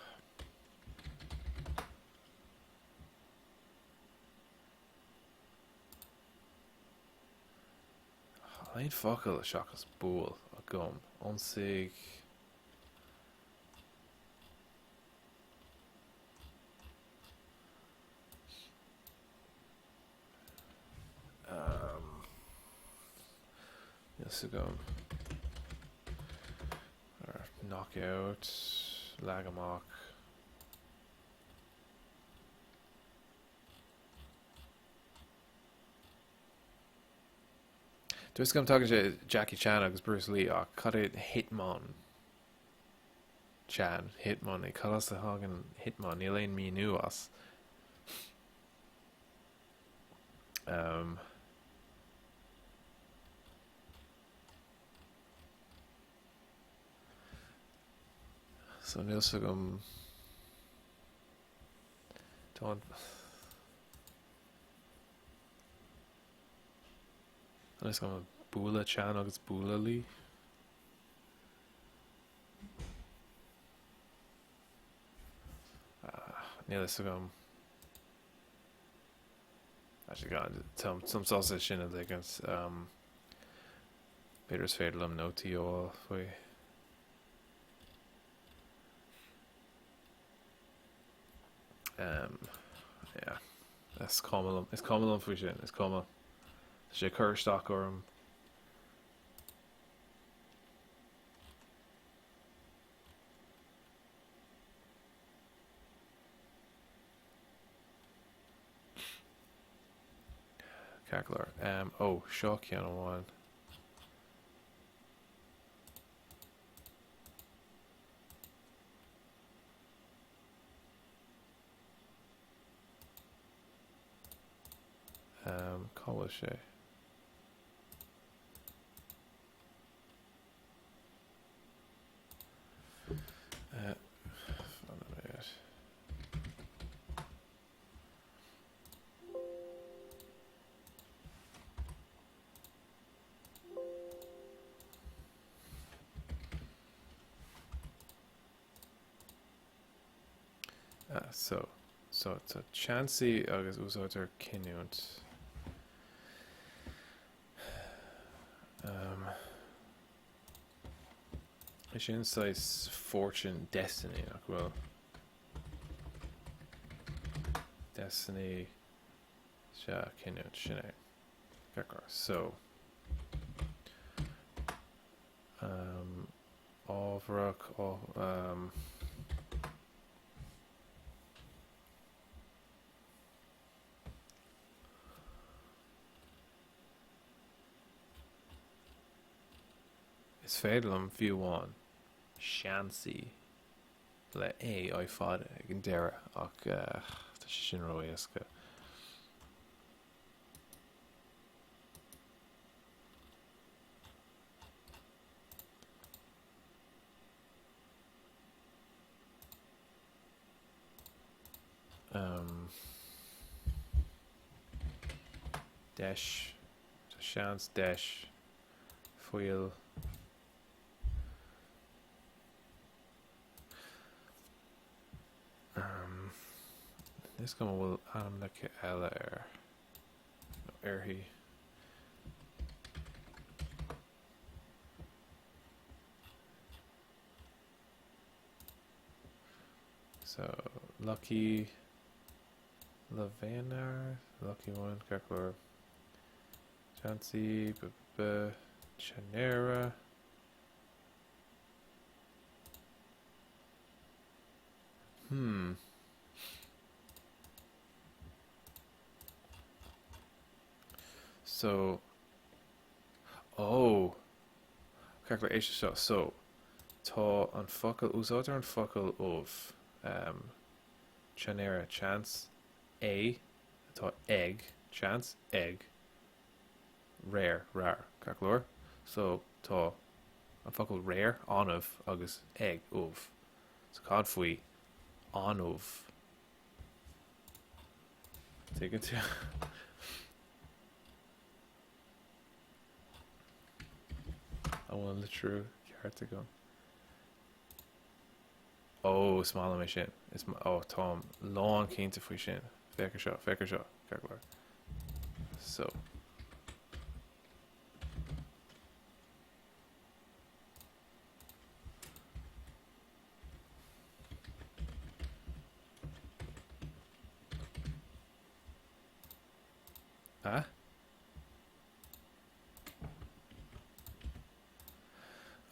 Níl aon focal seachas buail agam. Ionsaigh. Um, níl 's agam. Knockout, leag amach. Tá 'fhios agam tagann sé Jackie Chan agus Bruce Lee ach cad é Hitmon Chan Hitmon é cad as a thagann Hitmon níl aon míniú as. Um, so níl 's agam Tá an Níl 'fhios agam bualadh Chan agus bualadh Lee. Níl 'fhios agam. Actually, táim sásta sin a ligint. B'fhéidir is féidir liom nótaí a fháil faoi. Um, yeah. Is cuma liom, is cuma liom faoi sin, is cuma. Tá sé ag cur isteach orm. Ceart go leor. Um, ó, seo ceann amháin. Um, cá bhfuil sé? Uh, Ah, so, so tá Chansey agus úsáidtear cinniúint. Um, is sin saghas fortune destiny nach bhfuil? Destiny sea cinniúint sin é. So, um, ábharach, um, Is féidir liom fiú amháin seansaí le A I fada ag an deireadh ach uh, tá sé sin ró-éasca. Um, deis, tá seans deis, fuíoll. Um, níl 's agam an bhfuil ainmneacha eile air. Nó uirthi. So, Lucky Levanar, Lucky One, ceart go leor. Chansey, b b Chanera. Hmm. So, oh, ceart go leor, éist seo. So, tá an focal, úsáidtear an focal ubh, um, Chanera, chance, A, atá ag, chance, ag, rare, rar, ceart go leor. So, tá an focal rare, annamh, agus ag, ubh. So, cad faoi an-ubh? Tuigeann tú? An bhfuil an litriú ceart agam? Ó, is maith liom é sin. Is ó, táim lán cinnte faoi sin. Féach ar seo, féach ar seo, ceart go leor. So.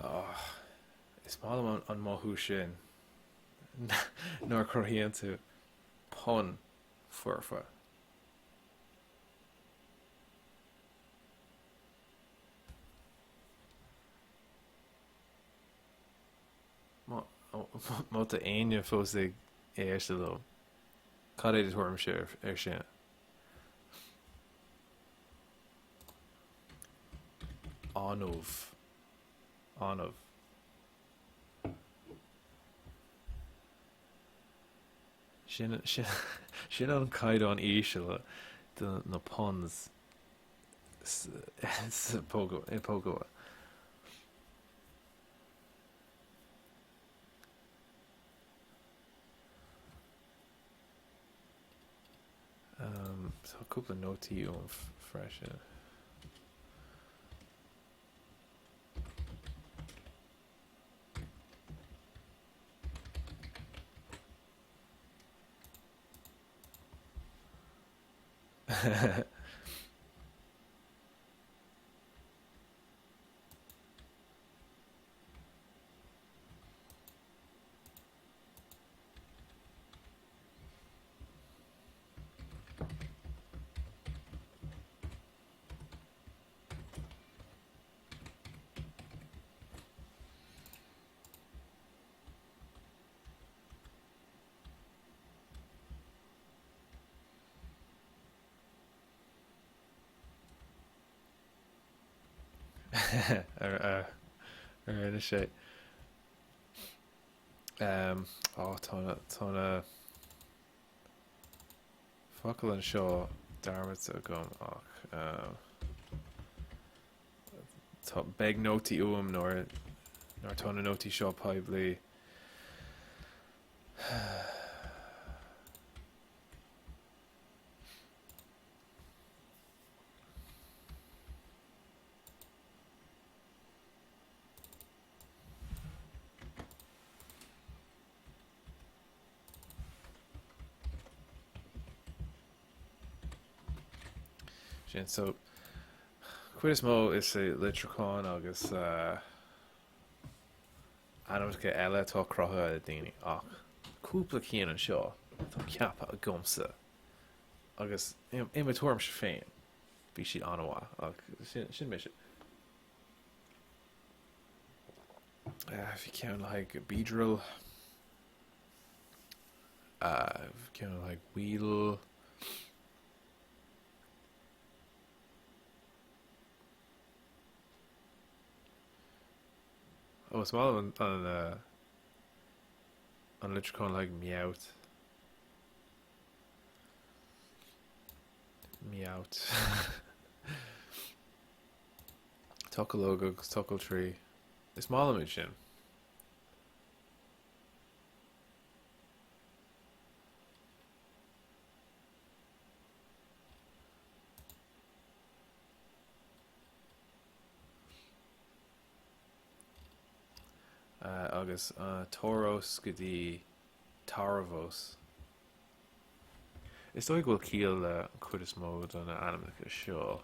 Oh, is maith liom an mothú sin nuair a chruthaíonn tú pun foirfe. Má tá éinne fós ag éisteacht liom, cad é do thuairimse ar sin? Annamh. Annamh. Sin, sin, sin an caighdeán íseal de na puns sa i Póca. Tá cúpla nótaí uaim freisin. Ar rinne sé? Á, tá na focail anseo dearmadta agam ach tá, beidh nótaí uaim nuair nuair atá na nótaí seo poiblí. Sin so cuid is mó is é litriúchán agus ainmneacha eile atá cruthaithe ag daoine ach cúpla cinn anseo atá ceaptha agamsa agus i mo tuairimse féin bhí siad an-mhaith ach sin mise. Bhí ceann le haghaidh Beedrill. Bhí ceann le haghaidh Weedle. Ó, is maith liom an an litriúchán le haghaidh Meowth. Meowth. Tokolog agus Tokoltree. Is maith liom iad sin. Agus Tauros go dtí Taurovos. Is dóigh go bhfuil ciall le an chuid is mó de na ainmneacha seo.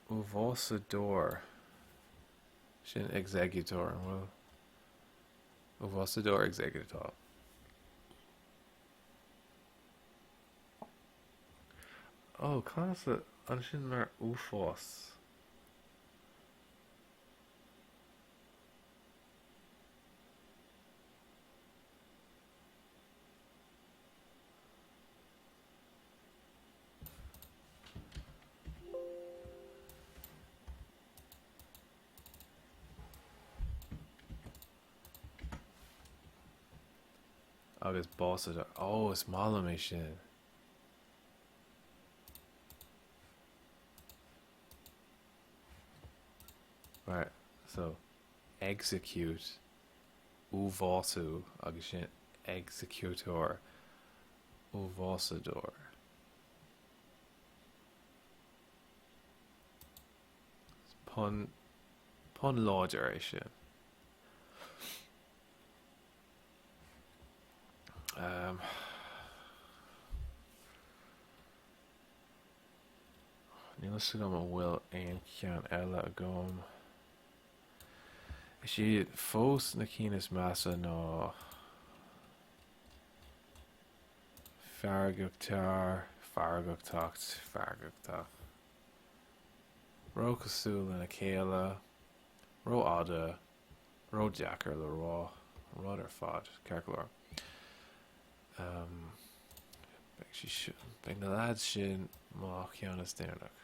Uabhásadóir. Sin executor, an bhfuil? Uabhásadóir executor. Ó, cad as a, ansin mar uafás. Agus básadóir. Ó, is maith liom é sin. Right, so execute, uabhású agus sin executor, uabhásadóir. Pun, pun láidir é sin. Um, níl a fhios agam an bhfuil aon cheann eile agam. Is iad fós na cinn is measa ná feargachtar, feargachtacht, feargachtach. Róchosúil lena chéile, rófhada, ródheacair le rá, an rud ar fad, ceart go leor. Beidh sí seo, beidh na lads sin mo cheann is deireanach.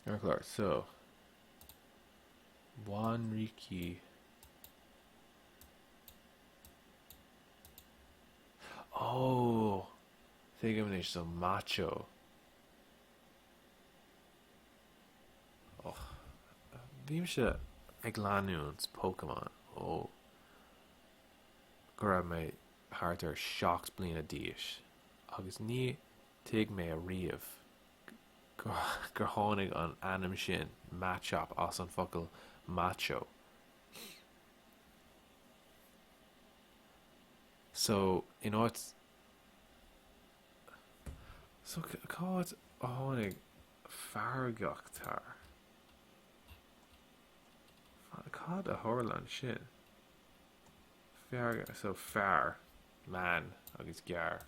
Ceart go leor, so Mhanricí Ó! Tuigim anois, so macho. Och, bímse ag leanúint Pokémon ó go raibh mé thart ar 7 bliana d'aois agus ní thuig mé ariamh gur tháinig an ainm sin, Machop, as an focal macho. So, in áit. So, cá háit a tháinig feargachtar? Cad a tharla ansin? Fearg, so fear, man agus gearr.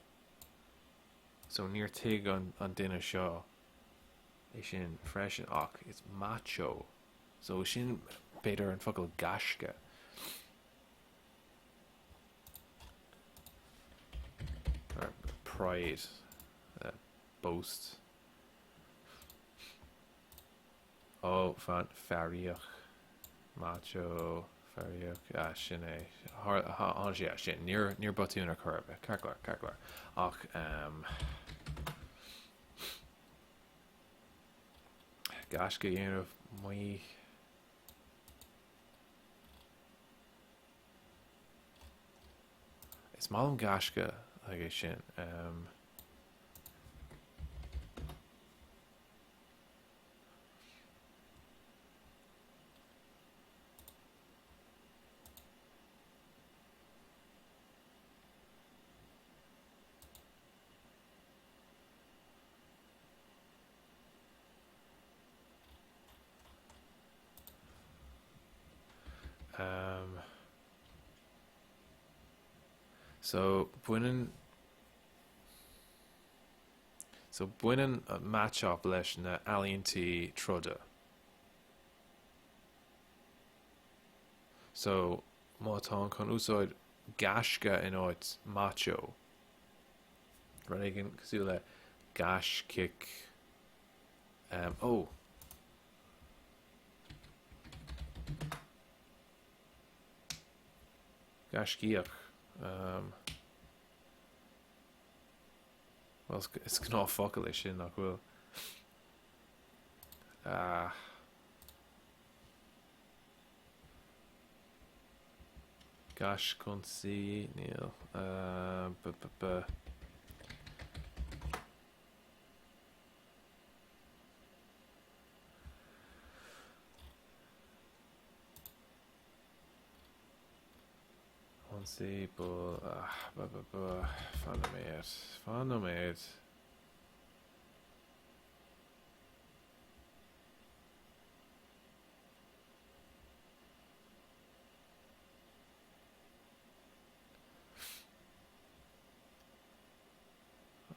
So níor tuig an an duine seo é sin freisin ach it's macho. So sin b'fhéidir an focal gaisce. Or pride, uh, boast. Ó, fan, fearaíoch, macho, fearaíoch, ah, sin é. Tháinig sé as sin. Níor, níor botún ar chor ar bith. Ceart go leor, ceart go leor. Ach, um, gaisce a dhéanamh, maí. Is maith liom gaisce aige sin. Um, Um, so baineann So baineann Machop leis na ealaíontaí troda. So má táim chun úsáid gaisce in áit macho, rud éigin cosúil le gaiscíoch, um, oh! Gaiscíoch. Um, Bhuel, is gnáthfhocal é sin, nach bhfuil? Ah. Gaiscionsaí, níl. Uh, b b b. Ionsaí, buail, ah, ba ba ba, fan nóiméad, fan nóiméad.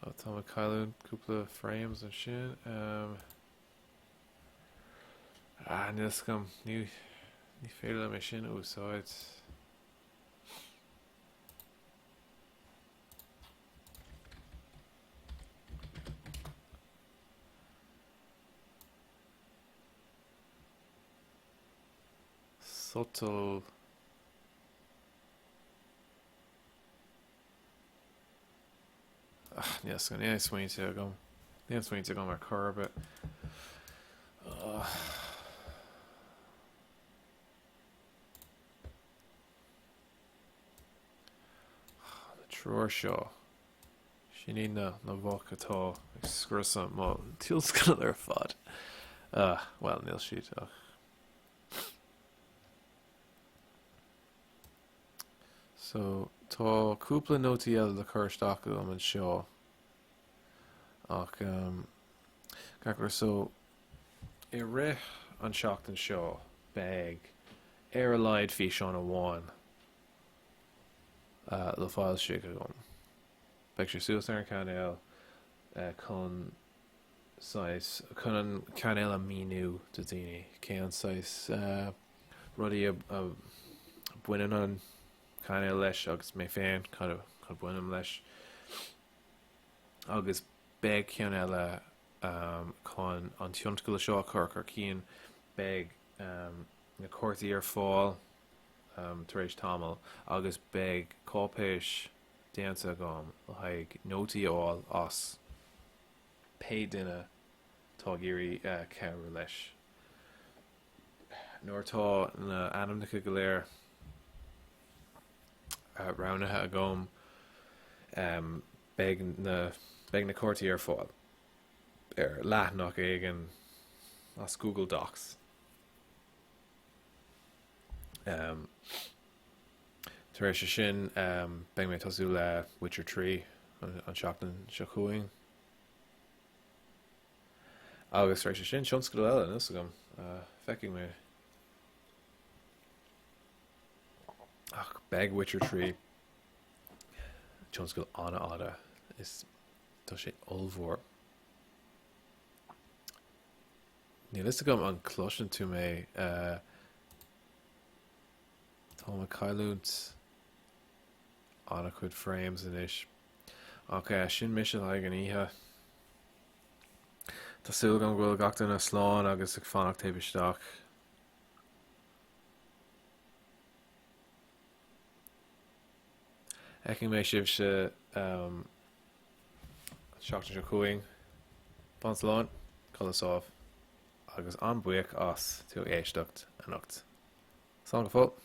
Oh, tá mé ag cailliúint cúpla frames ansin. Um, ah, níl fhios agam, ní, ní féidir liom é sin a úsáid. Sotal. Ach, níl fhios agam, níl aon smaointe agam. Níl aon smaointe agam ar chor ar bith. Ugh. Na triúr seo. Sin iad na na bhoic atá ag scriosadh mo tionscadal ar fad. Bhuel, níl siad ach. So, tá cúpla nótaí eile le cur isteach agam anseo. Ach, um, gach so, i rith an seachtain seo, beidh ar a laghad físeán amháin le foilsiú agam. Beidh sé suas ar an chainéal chun saghas, chun an cainéal a míniú do daoine, cén saghas rudaí a bhaineann an cainéal leis agus mé féin, cad a bhainim leis. Agus beidh ceann eile chun an tionscadal seo a chur chun cinn, beidh na cártaí ar fáil tar éis tamaill agus beidh cáipéis déanta agam le haghaidh nótaí a fháil as pé duine atá ag iarraidh cabhrú leis. Nuair atá na ainmneacha go léir roghnaithe agam beidh na beidh na cártaí ar fáil ar leathanach éigin as Google Docs. Tar éis sin, beidh mé ag tosú le Witcher 3 an seachtain seo chugainn. Agus tar éis sin, tionscadal eile, níl a fhios agam. Feicfidh mé. Ach beidh Witcher 3 tionscadal an-fhada. Is tá sé ollmhór. Níl a fhios agam an gcloiseann tú mé. Táim ag cailliúint an-chuid frames anois. Ach sin mise le haghaidh an oíche. Tá súil agam go bhfuil gach duine slán agus ag fanacht taobh isteach. Feicfidh mé sibhse an seachtain seo chugainn. Fan slán, codladh sámh, agus an-buíoch as tú ag éisteacht anocht. Slán go fóill.